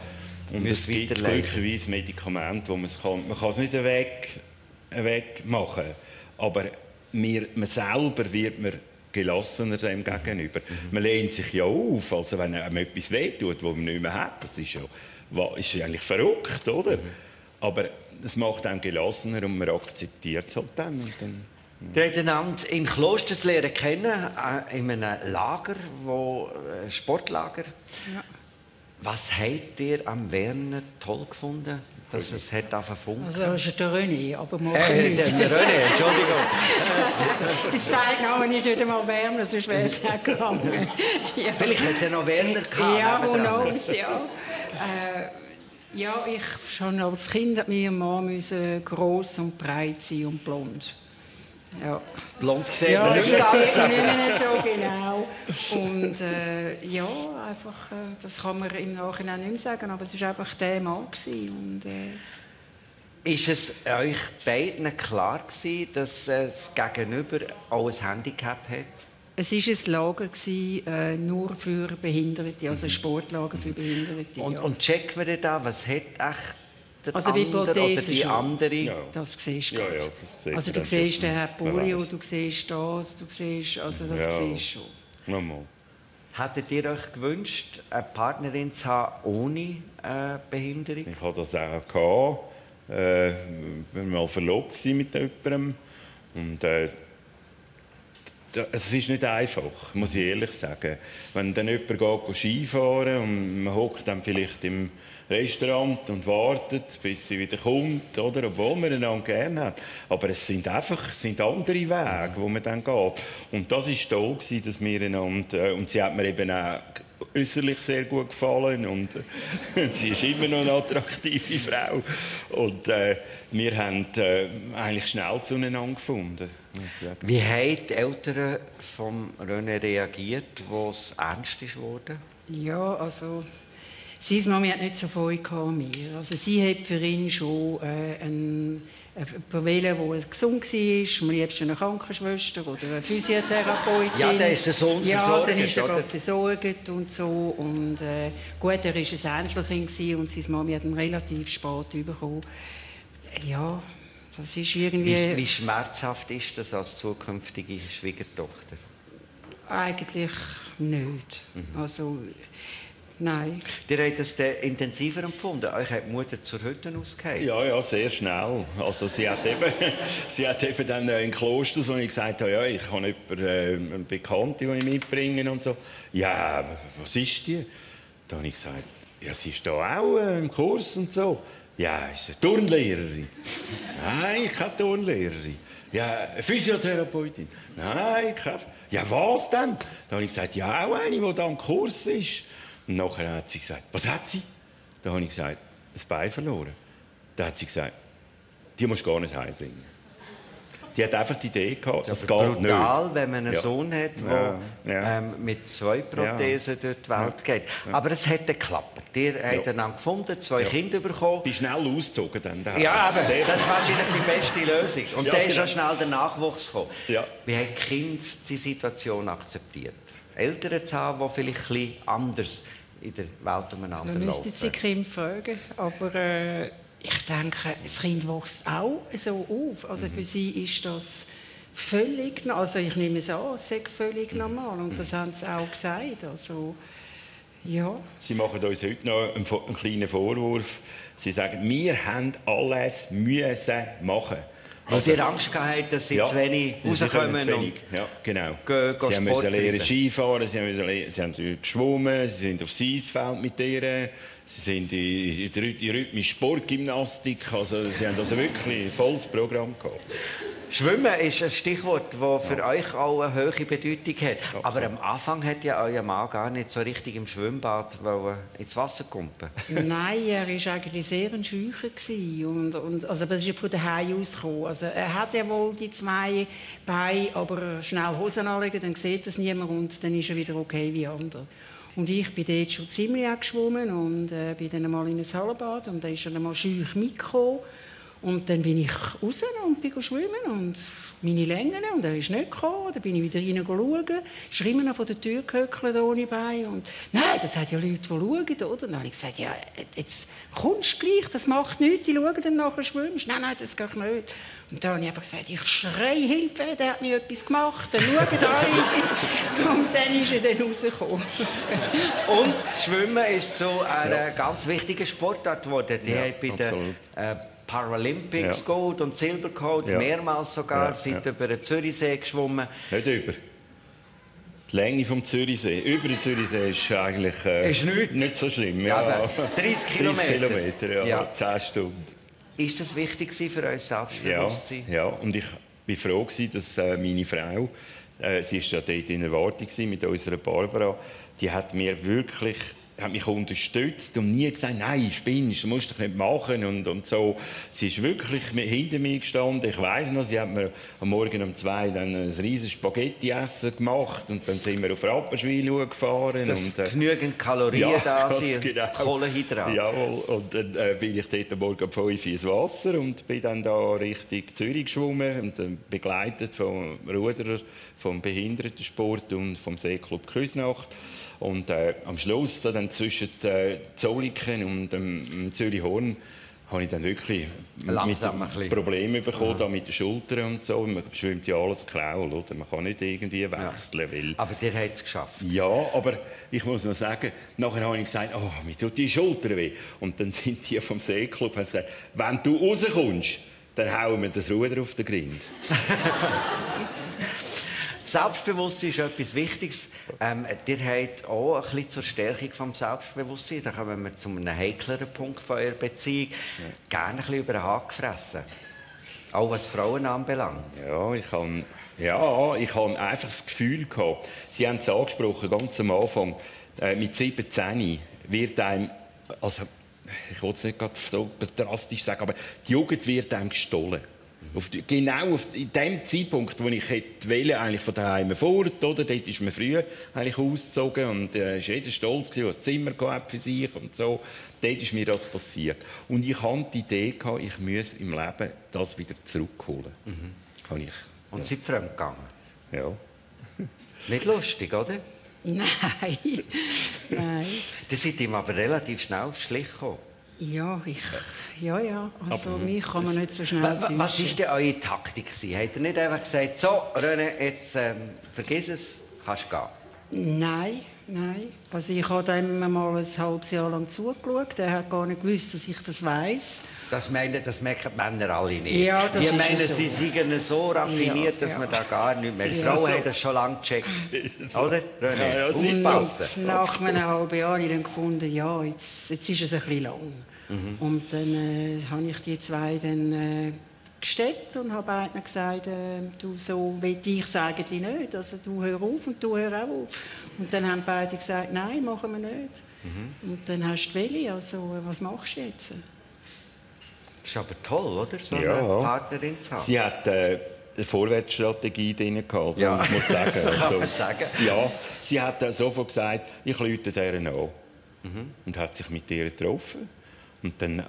Und es gibt glücklicherweise Medikamente, wo man es nicht weg machen, aber man selber wird gelassener dem gegenüber. Man lehnt sich ja auf, also wenn einem etwas wehtut, das man nicht mehr hat. Das ist eigentlich verrückt, oder? Aber es macht einem gelassener und man akzeptiert es halt dann. Ihr habt einander in Klosterslehre kennen, in einem Lager, Sportlager. Ja. Was habt ihr am Werner toll gefunden, dass es angefangen hat? Also das ist der René, aber morgen nicht. Der René, Entschuldigung. Die zweite Name ist nicht einmal Werner, sonst wäre es nicht gegangen. Ja. Vielleicht hat es ja noch Werner gehabt. Ja, who knows, ja. Ja, ich schon als Kind hat mein Mann gross und breit sein und blond. Ja. Blond gesehen, ja, man das nicht sehe ganz. ich nicht so genau. Und ja, einfach, das kann man im Nachhinein nicht mehr sagen, aber es war einfach der Mann. Und, ist es euch beiden klar gewesen, dass das Gegenüber auch ein Handicap hat? es war ein Lager nur für Behinderte, also ein Sportlager für Behinderte. Und checkt man da, was hat echt der also andere oder die schon. andere? Ja. Das siehst du. Ja, ja, das sieht also man du siehst, der schon. hat Polio, du siehst das, du siehst, also das siehst du schon. Nochmal. Hättet ihr euch gewünscht, eine Partnerin zu haben ohne Behinderung? Ich hatte das auch gehabt. Ich war mal verlobt mit jemandem. Und, es ist nicht einfach, muss ich ehrlich sagen. Wenn dann jemand geht Skifahren und man hockt dann vielleicht im Restaurant und wartet, bis sie wieder kommt, oder? Obwohl man einander gerne hat. Aber es sind einfach andere Wege, wo man dann geht. Und das war toll, dass wir einander... Und sie hat mir eben auch äußerlich sehr gut gefallen. Und sie ist immer noch eine attraktive Frau. Und wir haben eigentlich schnell zueinander gefunden. Wie haben die Eltern von René reagiert, wo es ernst ist worden? Ja, also... Seine Mami hat nicht so Freude an mir. Also sie hat für ihn schon jemanden wählen, der gesund war, am liebsten eine Krankenschwester oder eine Physiotherapeutin. Ja, dann ist der Sohn ja, versorgt. Ja, dann ist er gerade versorgt und so. Und gut, er war ein Einzelkind und seine Mami hat ihn relativ spät bekommen. Ja, das ist irgendwie... Wie schmerzhaft ist das als zukünftige Schwiegertochter? Eigentlich nicht. Also... Nein. Ihr habt das intensiver empfunden? Euch hat die Mutter zur Hütte ausgehalten? Ja, ja, sehr schnell. Also sie hat eben dann in Klosters, wo ich gesagt habe, ja, ich habe eine Bekannte, die ich mitbringe und so. Ja, was ist die? Da habe ich gesagt, ja, sie ist da auch im Kurs und so. Ja, ist eine Turnlehrerin. Nein, keine Turnlehrerin. Ja, eine Physiotherapeutin. Nein, keine. Ja, was denn? Da habe ich gesagt, ja, auch eine, die da im Kurs ist. Und nachher hat sie gesagt, was hat sie? Da habe ich gesagt, ein Bein verloren. Da hat sie gesagt, die musst du gar nicht heimbringen. Die hat einfach die Idee gehabt, das geht brutal, nicht. Wenn man einen Sohn hat, der mit 2 Prothesen durch die Welt geht. Aber es hat geklappt. Ihr habt einander gefunden, 2 Kinder bekommen. Ich bin schnell ausgezogen dann. Ja, aber das ist wahrscheinlich die beste Lösung. Und dann ist genau. auch schnell der Nachwuchs gekommen. Ja. Wie haben die Kinder die Situation akzeptiert? Eltern zu haben, die vielleicht ein bisschen anders in der Welt umeinander laufen. Da müssten Sie die Kinder fragen. Aber ich denke, das Kind wächst auch so auf. Also für sie ist das völlig... Also ich nehme es an, es ist völlig normal. Und das haben sie auch gesagt. Also, ja. Sie machen uns heute noch einen kleinen Vorwurf. Sie sagen, wir haben alles müssen machen. Weil sie Angst hatten, dass sie zu wenig rauskommen. Ja, genau. Sie mussten lernen Skifahren, sie haben geschwommen, sie sind aufs Eisfeld mit ihr, sie sind in die rhythmische Sportgymnastik. Also, sie haben also wirklich ein volles Programm gehabt. Schwimmen ist ein Stichwort, das für euch auch eine hohe Bedeutung hat. Absolut. Aber am Anfang hat ja euer Mann gar nicht so richtig im Schwimmbad ins Wasser kumpen. Nein, er war eigentlich sehr ein Scheucher. Also, das ist von daheim aus gekommen. Also, er hat ja wohl die 2 Beine, aber schnell Hosen anlegen, dann sieht das niemand und dann ist er wieder okay wie andere. Und ich bin dort schon ziemlich geschwommen und bin dann einmal in ein Hallenbad und dann ist er einmal scheuch mitgekommen. Und dann bin ich raus und bin schwimmen und meine Längen und er ist nicht gekommen. Dann bin ich wieder rein schauen, ist immer noch vor der Tür gehöckelt ohne Bein. Und nein, das hat ja Leute, die schauen, oder? Dann habe ich gesagt, ja, jetzt kommst du gleich, das macht nichts, die schauen dann nachher schwimmst. Nein, das geht nicht. Und dann habe ich einfach gesagt, ich schreie Hilfe, der hat mir etwas gemacht, dann schauen alle. Und dann ist er dann rausgekommen. Und Schwimmen ist so eine ganz wichtige Sportart geworden. Die hat bei den Paralympics Gold und Silber geholt, mehrmals sogar, sind über den Zürichsee geschwommen. Nicht über. Die Länge vom Zürichsee. Über den Zürichsee ist eigentlich ist nicht so schlimm. Ja. 30 Kilometer, ja. 10 Stunden. Ist das wichtig für euch Selbstbewusstsein? Ja, und ich war froh, dass meine Frau, sie war ja dort in Erwartung mit unserer Barbara, die hat mir wirklich hat mich unterstützt und nie gesagt, nein, spinnst, du musst doch nicht machen und so. Sie ist wirklich hinter mir gestanden. Ich weiss noch, sie hat mir am Morgen um 2 dann ein riesiges Spaghetti-Essen gemacht und dann sind wir auf Rapperswil gefahren. Dass und, genügend Kalorien da sind, genau. Kohlenhydrate. Jawohl, und dann bin ich dort am Morgen um 5 Uhr ins Wasser und bin dann da Richtung Zürich geschwommen und begleitet vom Ruderer, vom Behindertensport und vom Seeclub Küsnacht. Und am Schluss, so dann zwischen Zolliken und dem Zürich-Horn, habe ich dann wirklich Probleme bekommen da mit den Schultern und so. Man schwimmt ja alles Kraul, oder? Man kann nicht irgendwie wechseln. Weil Aber der hat es geschafft. Ja, aber ich muss noch sagen, nachher habe ich gesagt, oh, mir tut die Schulter weh. Und dann sind die vom Seeclub und haben gesagt, wenn du rauskommst, dann hauen wir das Ruder auf den Grind. Selbstbewusstsein ist etwas Wichtiges. Ihr habt auch ein bisschen zur Stärkung des Selbstbewusstseins. Da kommen wir zu einem heikleren Punkt von eurer Beziehung. Gerne ein bisschen über den Haken gefressen. Auch was Frauen anbelangt. Ja, ich habe einfach das Gefühl gehabt, Sie haben es angesprochen, ganz am Anfang, mit 17 wird einem, also ich will es nicht gerade so drastisch sagen, aber die Jugend wird einem gestohlen. Genau in dem Zeitpunkt, wo ich wollte, eigentlich von daheim fort, oder? Dort ist man früher eigentlich ausgezogen und ist jeder stolz gewesen, was das Zimmer gehabt für sich und so. Dort ist mir das passiert. Und ich hatte die Idee gehabt, ich muss im Leben das wieder zurückholen. Und seid fremd gegangen? Ja. Nicht lustig, oder? Nein. Nein. Ihr seid ihm aber relativ schnell aufs Schlich gekommen. Ja, also mich kann man nicht so schnell täuschen. Was war denn eure Taktik? Habt ihr nicht einfach gesagt, so, René, jetzt vergiss es, kannst gehen? Nein. Also ich habe dem mal ein halbes Jahr lang zugeschaut. Er hat gar nicht gewusst, dass ich das weiss. Das merken die Männer alle nicht. Ja, die meinen, so. sie seien so raffiniert, dass man da gar nicht mehr... Die Frauen haben das schon lange gecheckt. Oder? René, aufpassen. Und nach einem halben Jahr habe ich dann gefunden, ja, jetzt ist es ein bisschen lang. Und dann habe ich die zwei dann gesteckt und habe beiden gesagt, du, so will ich sagen die nicht. Also du hör auf und du hör auch auf. Und dann haben beide gesagt, nein, machen wir nicht. Und dann hast du Willi, also was machst du jetzt? Das ist aber toll, oder? So eine Partnerin zu haben. Sie hat eine Vorwärtsstrategie drin gehabt, also ich muss sagen. Kann man sagen. Ja, sie hat sofort gesagt, ich rufe der an. Und hat sich mit ihr getroffen. Und dann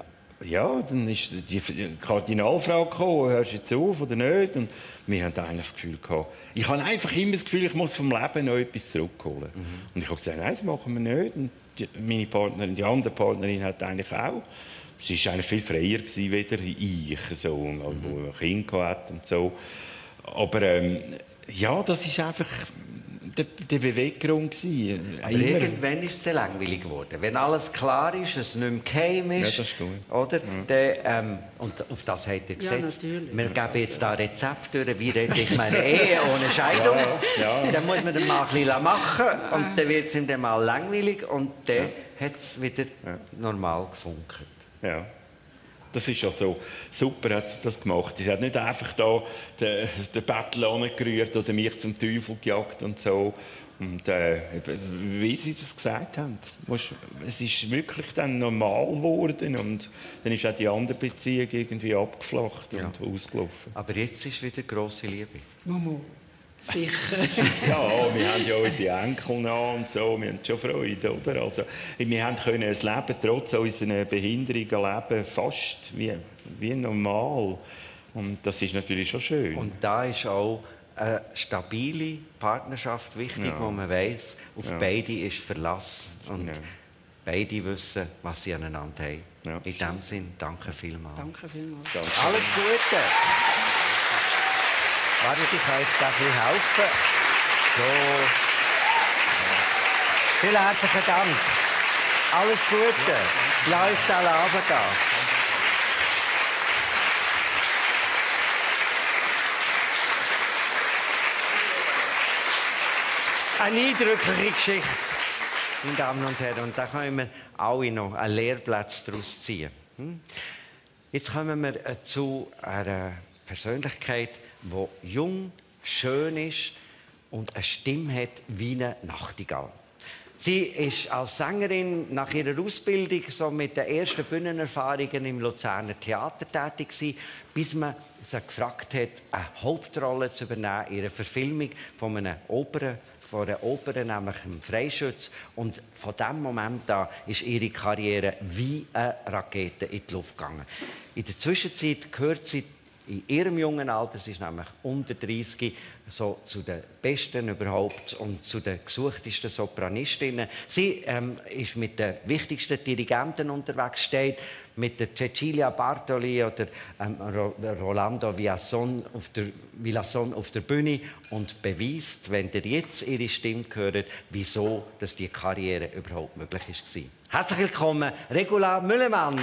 ist die Kardinalfrage gekommen, hörst du jetzt auf oder nicht? Und wir haben eigentlich das Gefühl gehabt, ich habe einfach immer das Gefühl, ich muss vom Leben noch etwas zurückholen. Und ich habe gesagt, nein, das machen wir nicht. Und meine Partnerin, die andere Partnerin hat eigentlich auch. Sie war eigentlich viel freier gewesen, wieder ich, so, wo ein Kind hatte und so. Aber das ist einfach der Beweggrund gewesen. Aber irgendwann ist es dann langweilig geworden. Wenn alles klar ist, es nicht mehr geheim ist, ja, das stimmt. oder? Dann, und auf das hat er gesetzt. Ja, wir geben jetzt da Rezept durch, wie rede ich meine Ehe ohne Scheidung. Dann muss man den mal ein bisschen machen und dann wird es ihm dann mal langweilig und dann hat es wieder normal gefunkt. Ja. Das ist ja so super, hat sie das gemacht. Sie hat nicht einfach da den Bettel angerührt oder mich zum Teufel gejagt und so. Und wie sie das gesagt haben, es ist wirklich dann normal geworden und dann ist auch die andere Beziehung irgendwie abgeflacht und ausgelaufen. Aber jetzt ist wieder grosse Liebe. Mama. Sicher. Ja, wir haben ja unsere Enkel noch und so, wir haben schon Freude, oder? Also, wir können das Leben trotz unserer Behinderungen leben, fast wie normal. Und das ist natürlich schon schön. Und da ist auch eine stabile Partnerschaft wichtig, wo man weiss, auf beide ist Verlass. Und beide wissen, was sie aneinander haben. Ja. In diesem Sinne, danke vielmals. Danke vielmals. Danke. Alles Gute! Warte, ich kann euch da ein bisschen helfen. So. Vielen herzlichen Dank. Alles Gute. Lasst euch alle runtergehen. Eine eindrückliche Geschichte, meine Damen und Herren. Und da können wir alle noch einen Lehrplatz daraus ziehen. Jetzt kommen wir zu einer Persönlichkeit, die jung, schön ist und eine Stimme hat wie eine Nachtigall. Sie ist als Sängerin nach ihrer Ausbildung so mit den ersten Bühnenerfahrungen im Luzerner Theater tätig gewesen, bis man sie gefragt hat, eine Hauptrolle zu übernehmen in einer Verfilmung von einer Oper, nämlich dem Freischütz. Und von diesem Moment an ist ihre Karriere wie eine Rakete in die Luft gegangen. In der Zwischenzeit gehört sie in ihrem jungen Alter, sie ist nämlich unter 30, so zu den Besten überhaupt und zu den gesuchtesten Sopranistinnen. Sie ist mit den wichtigsten Dirigenten unterwegs, steht mit der Cecilia Bartoli oder Rolando Villazón auf der Bühne und beweist, wenn ihr jetzt ihre Stimme hört, wieso dass die Karriere überhaupt möglich war. Herzlich willkommen, Regula Müllemann.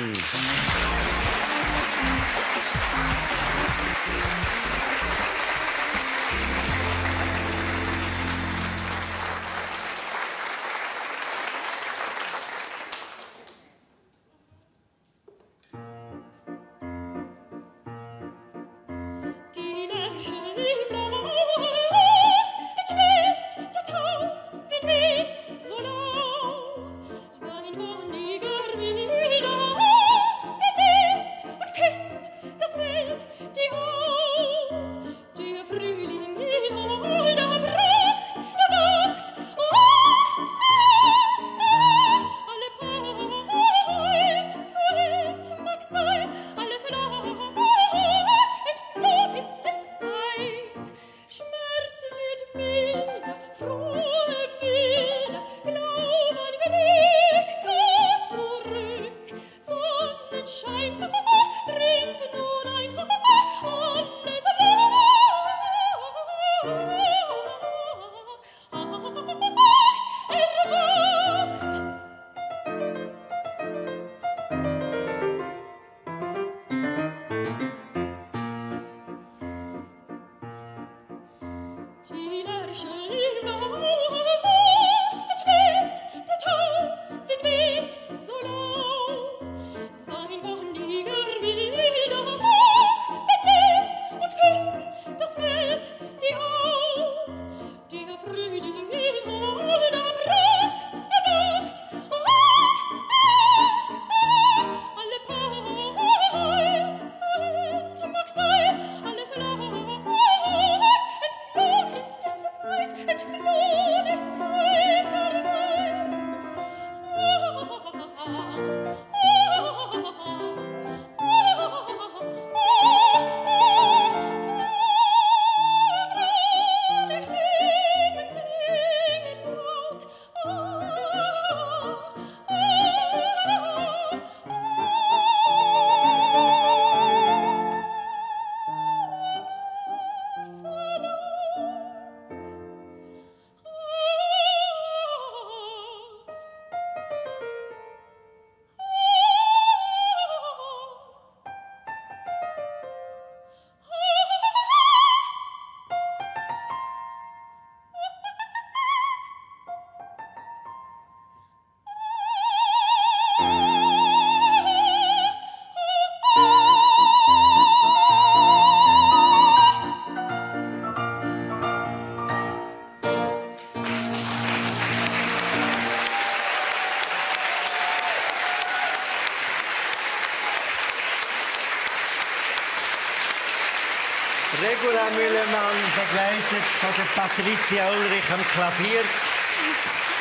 Regula Müllemann, begleitet von der Patricia Ulrich am Klavier.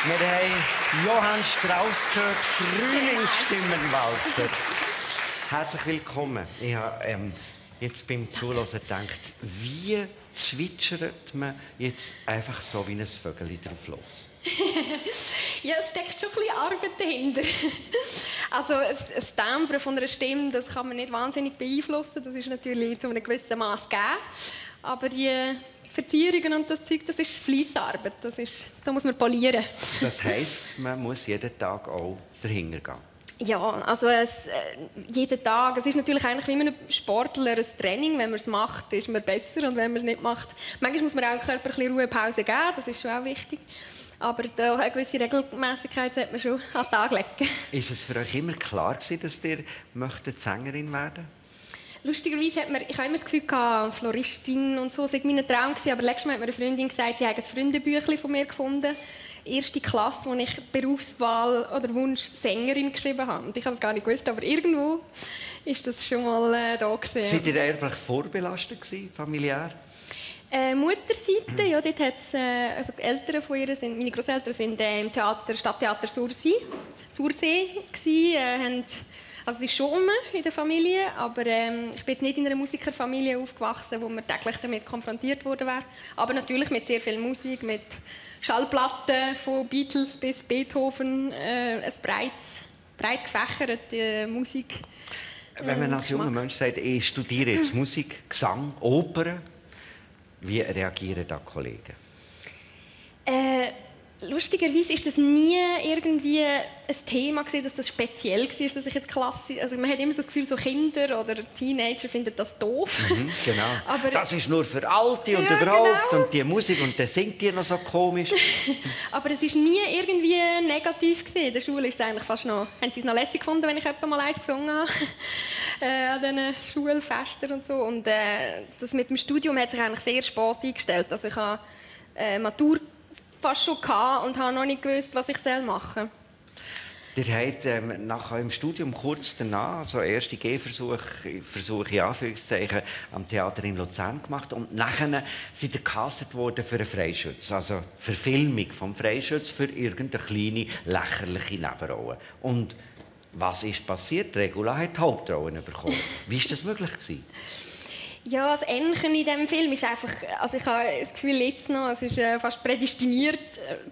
Wir haben Johann Strauss gehört, Frühlingsstimmenwalzer. Herzlich willkommen. Ich habe jetzt beim Zuhören gedacht, wie zwitschert man jetzt einfach so wie ein Vögel drauf los? Ja, es steckt schon ein bisschen Arbeit dahinter. Also ein Timbre von einer Stimme, das kann man nicht wahnsinnig beeinflussen. Das ist natürlich zu einem gewissen Maß gegeben. Aber die Verzierungen und das Zeug, das ist Fleissarbeit. Da muss man polieren. Das heisst, man muss jeden Tag auch dahinter gehen. Ja, also jeden Tag. Es ist natürlich eigentlich wie ein Sportler ein Training. Wenn man es macht, ist man besser. Und wenn man es nicht macht, manchmal muss man auch dem Körper ein bisschen Ruhepause geben. Das ist schon auch wichtig. Aber eine gewisse Regelmäßigkeit sollte man schon an den Tag legen. Ist es für euch immer klar gewesen, dass ihr Sängerin werden möchtet? Lustigerweise ich habe immer das Gefühl gehabt, Floristin und so sei mein Traum gewesen. Aber letztes Mal hat mir eine Freundin gesagt, sie habe ein Freundenbüchlein von mir gefunden. erste Klasse, wo ich Berufswahl oder Wunsch Sängerin geschrieben habe. Und ich habe es gar nicht gewusst, aber irgendwo ist das schon mal da gewesen. Seid ihr erblich vorbelastet gewesen, familiär? Mutterseite, ja, dort hat's, also die Eltern von ihr sind, meine Großeltern sind im Theater, Stadttheater Sursee gewesen, also es ist schon in der Familie, aber ich bin jetzt nicht in einer Musikerfamilie aufgewachsen, wo man täglich damit konfrontiert worden wäre. Aber natürlich mit sehr viel Musik, mit Schallplatten von Beatles bis Beethoven, ein breit gefächerte Musik. Wenn man als junger Mensch sagt, ich studiere jetzt Musik, Gesang, Oper, wie reagieren da Kollegen? Lustigerweise ist das nie irgendwie ein Thema gewesen, dass das speziell war, dass ich jetzt Klasse... Also man hat immer so das Gefühl, so Kinder oder Teenager finden das doof. Genau. Aber das ist nur für Alte und überhaupt genau. Und die Musik und dann singt die noch so komisch. Aber es war nie irgendwie negativ gewesen. In der Schule ist es eigentlich fast noch... Haben sie es noch lässig gefunden, wenn ich etwa mal eins gesungen habe? An diesen Schulfesten und so. Und das mit dem Studium hat sich eigentlich sehr spät eingestellt. Also ich habe Matur fast schon gehabt und habe noch nicht gewusst, was ich machen soll. Ihr habt nach eurem Studium kurz danach, also erste Versuche in Anführungszeichen, am Theater in Luzern gemacht und nachher seid ihr gecastet worden für einen Freischütz, also Verfilmung vom Freischütz für irgendeine kleine, lächerliche Nebenrolle. Und was ist passiert? Regula hat die Hauptrollen bekommen. Wie war das möglich gewesen? Ja, das Ähnchen in diesem Film ist einfach, also ich habe das Gefühl jetzt noch, es ist fast prädestiniert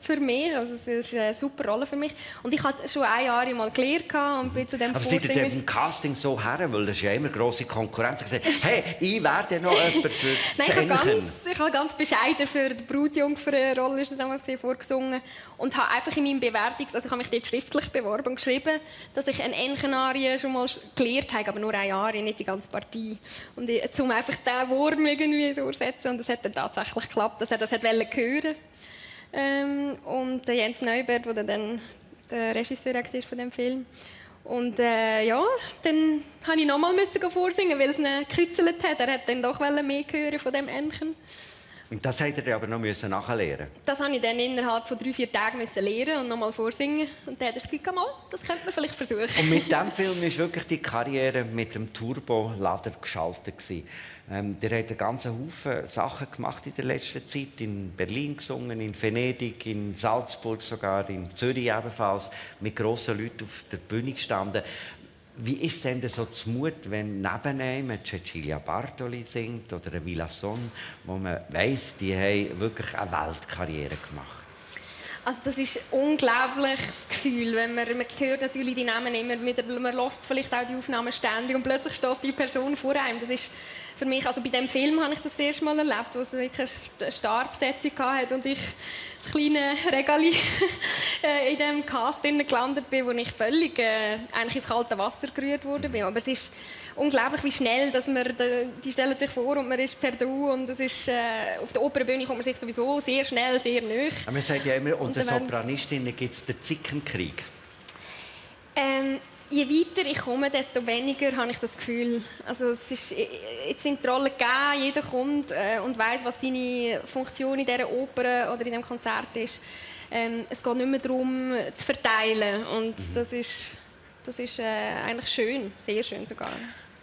für mich, also es ist eine super Rolle für mich. Und ich hatte schon 1 Jahr mal gelernt und bin zu dem Aber seid ihr dem Casting so her, weil das ist ja immer grosse Konkurrenz, gesagt, hey, ich werde noch jemand für das Ähnchen. Ich habe ganz bescheiden für die Brutjungfer-Rolle vorgesungen und habe einfach in meinem also ich habe mich dort schriftlich beworben und geschrieben, dass ich eine Ähnchen-Arie schon mal gelernt habe, aber nur 1 Jahr, nicht die ganze Partie. Und zum einfach diesen Wurm irgendwie durchsetzen. Und das hat dann tatsächlich geklappt, dass er das hören wollte. Und der Jens Neubert, der dann der Regisseur war von dem Film. Und ja, dann musste ich nochmal vorsingen, weil es ihn gekritzelt hat. Er hat dann doch mehr hören von dem Ähnchen. Und das musst ihr aber noch nachlernen. Das musste ich dann innerhalb von 3-4 Tagen lernen und nochmal vorsingen. Und dann hat er gesagt, das könnte man vielleicht versuchen. Und mit diesem Film war wirklich die Karriere mit dem Turbolader geschaltet. Ihr habt einen ganzen Haufen Sachen gemacht in der letzten Zeit. In Berlin gesungen, in Venedig, in Salzburg sogar, in Zürich ebenfalls, mit grossen Leuten auf der Bühne gestanden. Wie ist denn so Mut, wenn neben einem Cecilia Bartoli singt oder eine Villasson, wo man weiss, die haben wirklich eine Weltkarriere gemacht? Also das ist ein unglaubliches Gefühl, wenn man hört natürlich die Namen immer, man hört vielleicht auch die Aufnahmen ständig und plötzlich steht die Person vor einem. Das ist für mich, also bei diesem Film habe ich das erste Mal erlebt, wo es wirklich eine Starbesetzung hatte und ich das kleine Regali in diesem Cast gelandet bin, wo ich völlig eigentlich ins kalte Wasser gerührt worden bin. Aber es ist unglaublich, wie schnell, dass man, die stellen sich vor und man ist per Du und das ist, auf der Opernbühne kommt man sich sowieso sehr schnell, sehr nahe. Aber man sagt ja immer, unter Sopranistinnen gibt es den Zickenkrieg. Je weiter ich komme, desto weniger habe ich das Gefühl. Also es ist, jetzt sind die Rollen gegeben, jeder kommt und weiss, was seine Funktion in dieser Oper oder in diesem Konzert ist. Es geht nicht mehr darum, zu verteilen und das ist eigentlich schön, sehr schön sogar.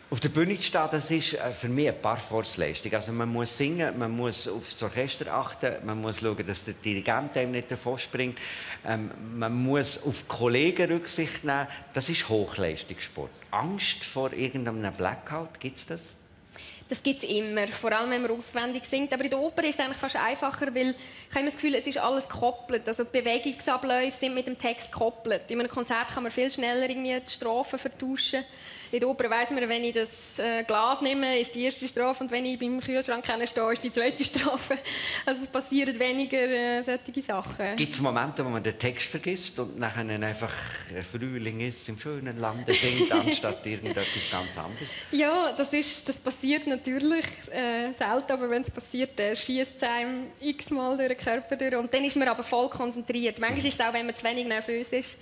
Auf der Bühne zu stehen, das ist für mich eine Parforce-Leistung. Also man muss singen, man muss auf das Orchester achten, man muss schauen, dass der Dirigent einem nicht davon springt. Man muss auf Kollegen Rücksicht nehmen. Das ist Hochleistungssport. Angst vor irgendeinem Blackout, gibt es das? Das gibt es immer, vor allem wenn man auswendig singt. Aber in der Oper ist es eigentlich fast einfacher, weil ich habe immer das Gefühl, es ist alles gekoppelt. Also die Bewegungsabläufe sind mit dem Text gekoppelt. In einem Konzert kann man viel schneller irgendwie die Strophen vertauschen. In der Oper weiss man, wenn ich das Glas nehme, ist die erste Strophe und wenn ich beim Kühlschrank stehe, ist die zweite Strophe. Also es passieren weniger solche Sachen. Gibt es Momente, wo man den Text vergisst und nachher einfach Frühling ist im schönen Lande singt, anstatt irgendetwas ganz anderes? Ja, das passiert natürlich selten, aber wenn es passiert, schießt es einem x-mal durch den Körper durch. Und dann ist man aber voll konzentriert. Manchmal ist es auch, wenn man zu wenig nervös ist,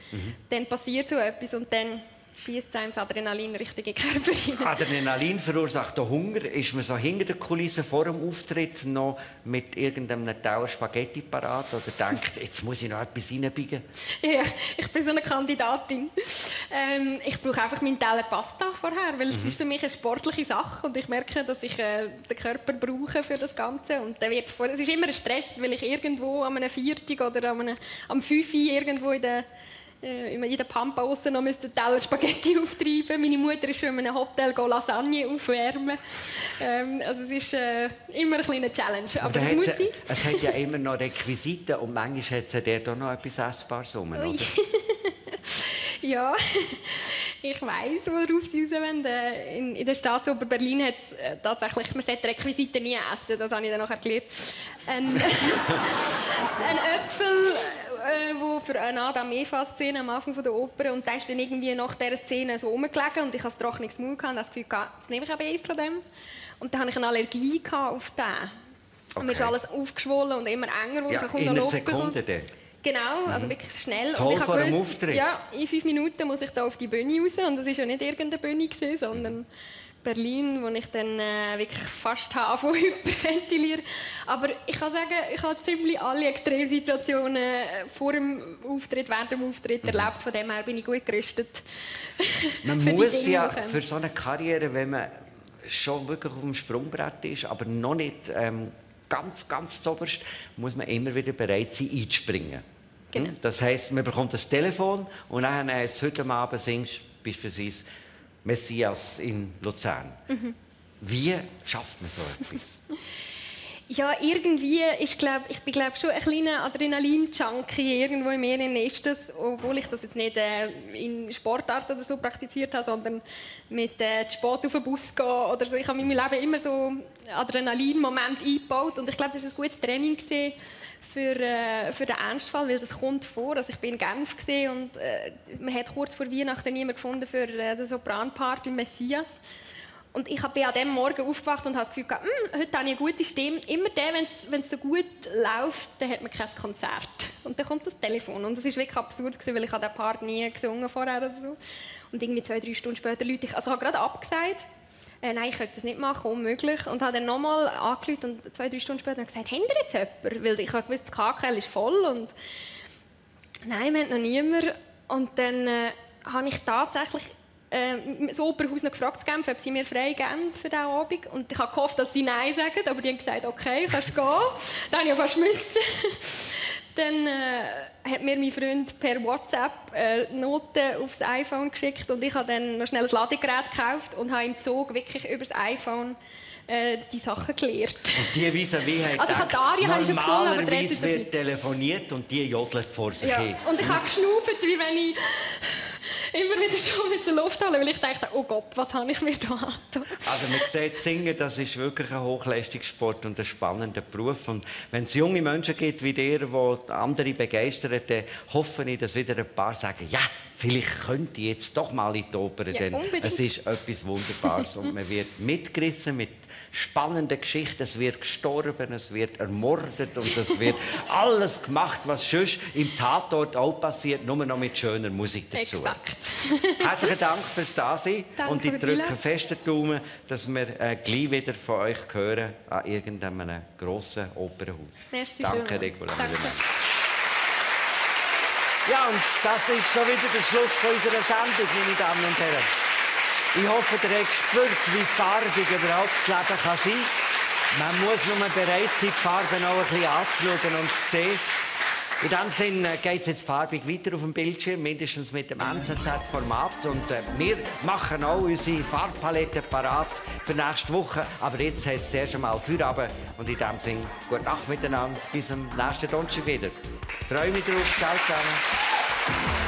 dann passiert so etwas und dann schießt einem das Adrenalin richtig in den Körper rein. Adrenalin verursacht auch Hunger. Ist man so hinter der Kulisse vor dem Auftritt noch mit irgendeinem Tower Spaghetti parat oder denkt, jetzt muss ich noch etwas reinbiegen? Ja, ich bin so eine Kandidatin. Ich brauche einfach meinen Teller Pasta vorher, weil es ist für mich eine sportliche Sache und ich merke, dass ich den Körper brauche für das Ganze. Und es ist immer ein Stress, weil ich irgendwo an einem Viertag oder am 5 irgendwo in der Pampa aussen noch einen Teller Spaghetti auftreiben. Meine Mutter ist schon in einem Hotel Lasagne aufwärmen. Also es ist immer eine kleine Challenge. Aber das muss ich. Es hat ja immer noch Requisiten und manchmal hat es ja dort auch noch etwas Essbares rum, oder? Ja, ich weiss, worauf sie raus wollen. In der Staatsoper Berlin hat es tatsächlich, man sollte Requisiten nie essen, das habe ich dann nachher gelernt. Ein Äpfel, wo für eine Adam-Eva-Szene am Anfang der Oper, und der ist dann irgendwie nach dieser Szene so rumgelegen und ich hatte ein trockenes Maul und das Gefühl, jetzt nehme ich aber eins von dem. Und dann hatte ich eine Allergie auf den. Okay. Und mir ist alles aufgeschwollen und immer enger. Ja, in einer Sekunde dann? Genau, also wirklich schnell. Toll, und ich vor dem Auftritt. Ja, in 5 Minuten muss ich da auf die Bühne raus. Und das war ja nicht irgendeine Bühne, sondern Berlin, wo ich dann wirklich fast von hyperventilieren. Aber ich kann sagen, ich habe ziemlich alle Extremsituationen vor dem Auftritt, während dem Auftritt erlebt. Von dem her bin ich gut gerüstet. Man muss ja für so eine Karriere, wenn man schon wirklich auf dem Sprungbrett ist, aber noch nicht ganz zuoberst, muss man immer wieder bereit sein, einzuspringen. Genau. Das heisst, man bekommt das Telefon und dann heisst es, heute Abend singst beispielsweise Messias in Luzern. Wie schafft man so etwas? Ja, irgendwie, ich bin schon ein kleiner Adrenalin-Junkie. Irgendwo in mir ist das, obwohl ich das jetzt nicht in Sportarten oder so praktiziert habe, sondern mit Sport auf den Bus gehen oder so. Ich habe in meinem Leben immer so Adrenalin-Momente eingebaut und ich glaube, das war ein gutes Training für den Ernstfall, weil das kommt vor. Also ich bin in Genf und man hat kurz vor Weihnachten niemanden gefunden für die Sopranparty Messias. Und ich bin an diesem Morgen aufgewacht und habe das Gefühl gehabt, heute habe ich eine gute Stimme. Immer dann, wenn es so gut läuft, dann hat man kein Konzert. Und dann kommt das Telefon. Und das war wirklich absurd, weil ich den Part nie gesungen vorher oder so. Und irgendwie 2-3 Stunden später Leute, ich habe gerade abgesagt. Nein, ich könnte das nicht machen, unmöglich. Und habe dann nochmal angerufen und 2-3 Stunden später gesagt, haben Sie jetzt jemanden? Weil ich habe gewusst, das KKL ist voll. Und nein, wir haben noch niemanden. Und dann habe ich tatsächlich das Opernhaus noch gefragt, ob sie mir frei geben für diesen Abend. Und ich habe gehofft, dass sie Nein sagen, aber die haben gesagt, okay, kannst gehen. Dann habe ich fast müssen. Dann hat mir mein Freund per WhatsApp Noten aufs iPhone geschickt und ich habe dann noch schnell ein Ladegerät gekauft und habe im Zug wirklich über das iPhone die Sachen gelernt. Und die vis-à-vis haben also normalerweise wird telefoniert und die jodelt vor sich hin. Und ich habe geschnauft, wie wenn ich immer wieder so mit der Luft halte, weil ich dachte, oh Gott, was habe ich mir da angetan? Also man sieht, Singen, das ist wirklich ein Hochleistungssport und ein spannender Beruf. Und wenn es junge Menschen gibt wie dir, die andere begeistern, dann hoffe ich, dass wieder ein paar sagen, ja, vielleicht könnte ich jetzt doch mal in die Oper, denn es ist etwas Wunderbares. Und man wird mitgerissen mit spannenden Geschichten, es wird gestorben, es wird ermordet und es wird alles gemacht, was sonst im Tatort auch passiert, nur noch mit schöner Musik dazu. Exakt. Herzlichen Dank fürs Dasein und ich drücke fest die Daumen, dass wir gleich wieder von euch hören an irgendeinem grossen Opernhaus. Merci. Danke, Regula. Danke. Ja, und das ist schon wieder der Schluss von unserer Sendung, meine Damen und Herren. Ich hoffe, ihr habt gespürt, wie farbig überhaupt das Leben kann sein kann. Man muss nur bereit sein, die Farben auch ein bisschen anzuschauen und zu sehen. In diesem Sinne geht es jetzt farbig weiter auf dem Bildschirm, mindestens mit dem NZZ-Format. Und wir machen auch unsere Farbpalette parat für nächste Woche. Aber jetzt heißt es zuerst einmal Feierabend. Und in diesem Sinne, gute Nacht miteinander. Bis zum nächsten Donnerstag wieder. Ich freue mich drauf. Ciao zusammen.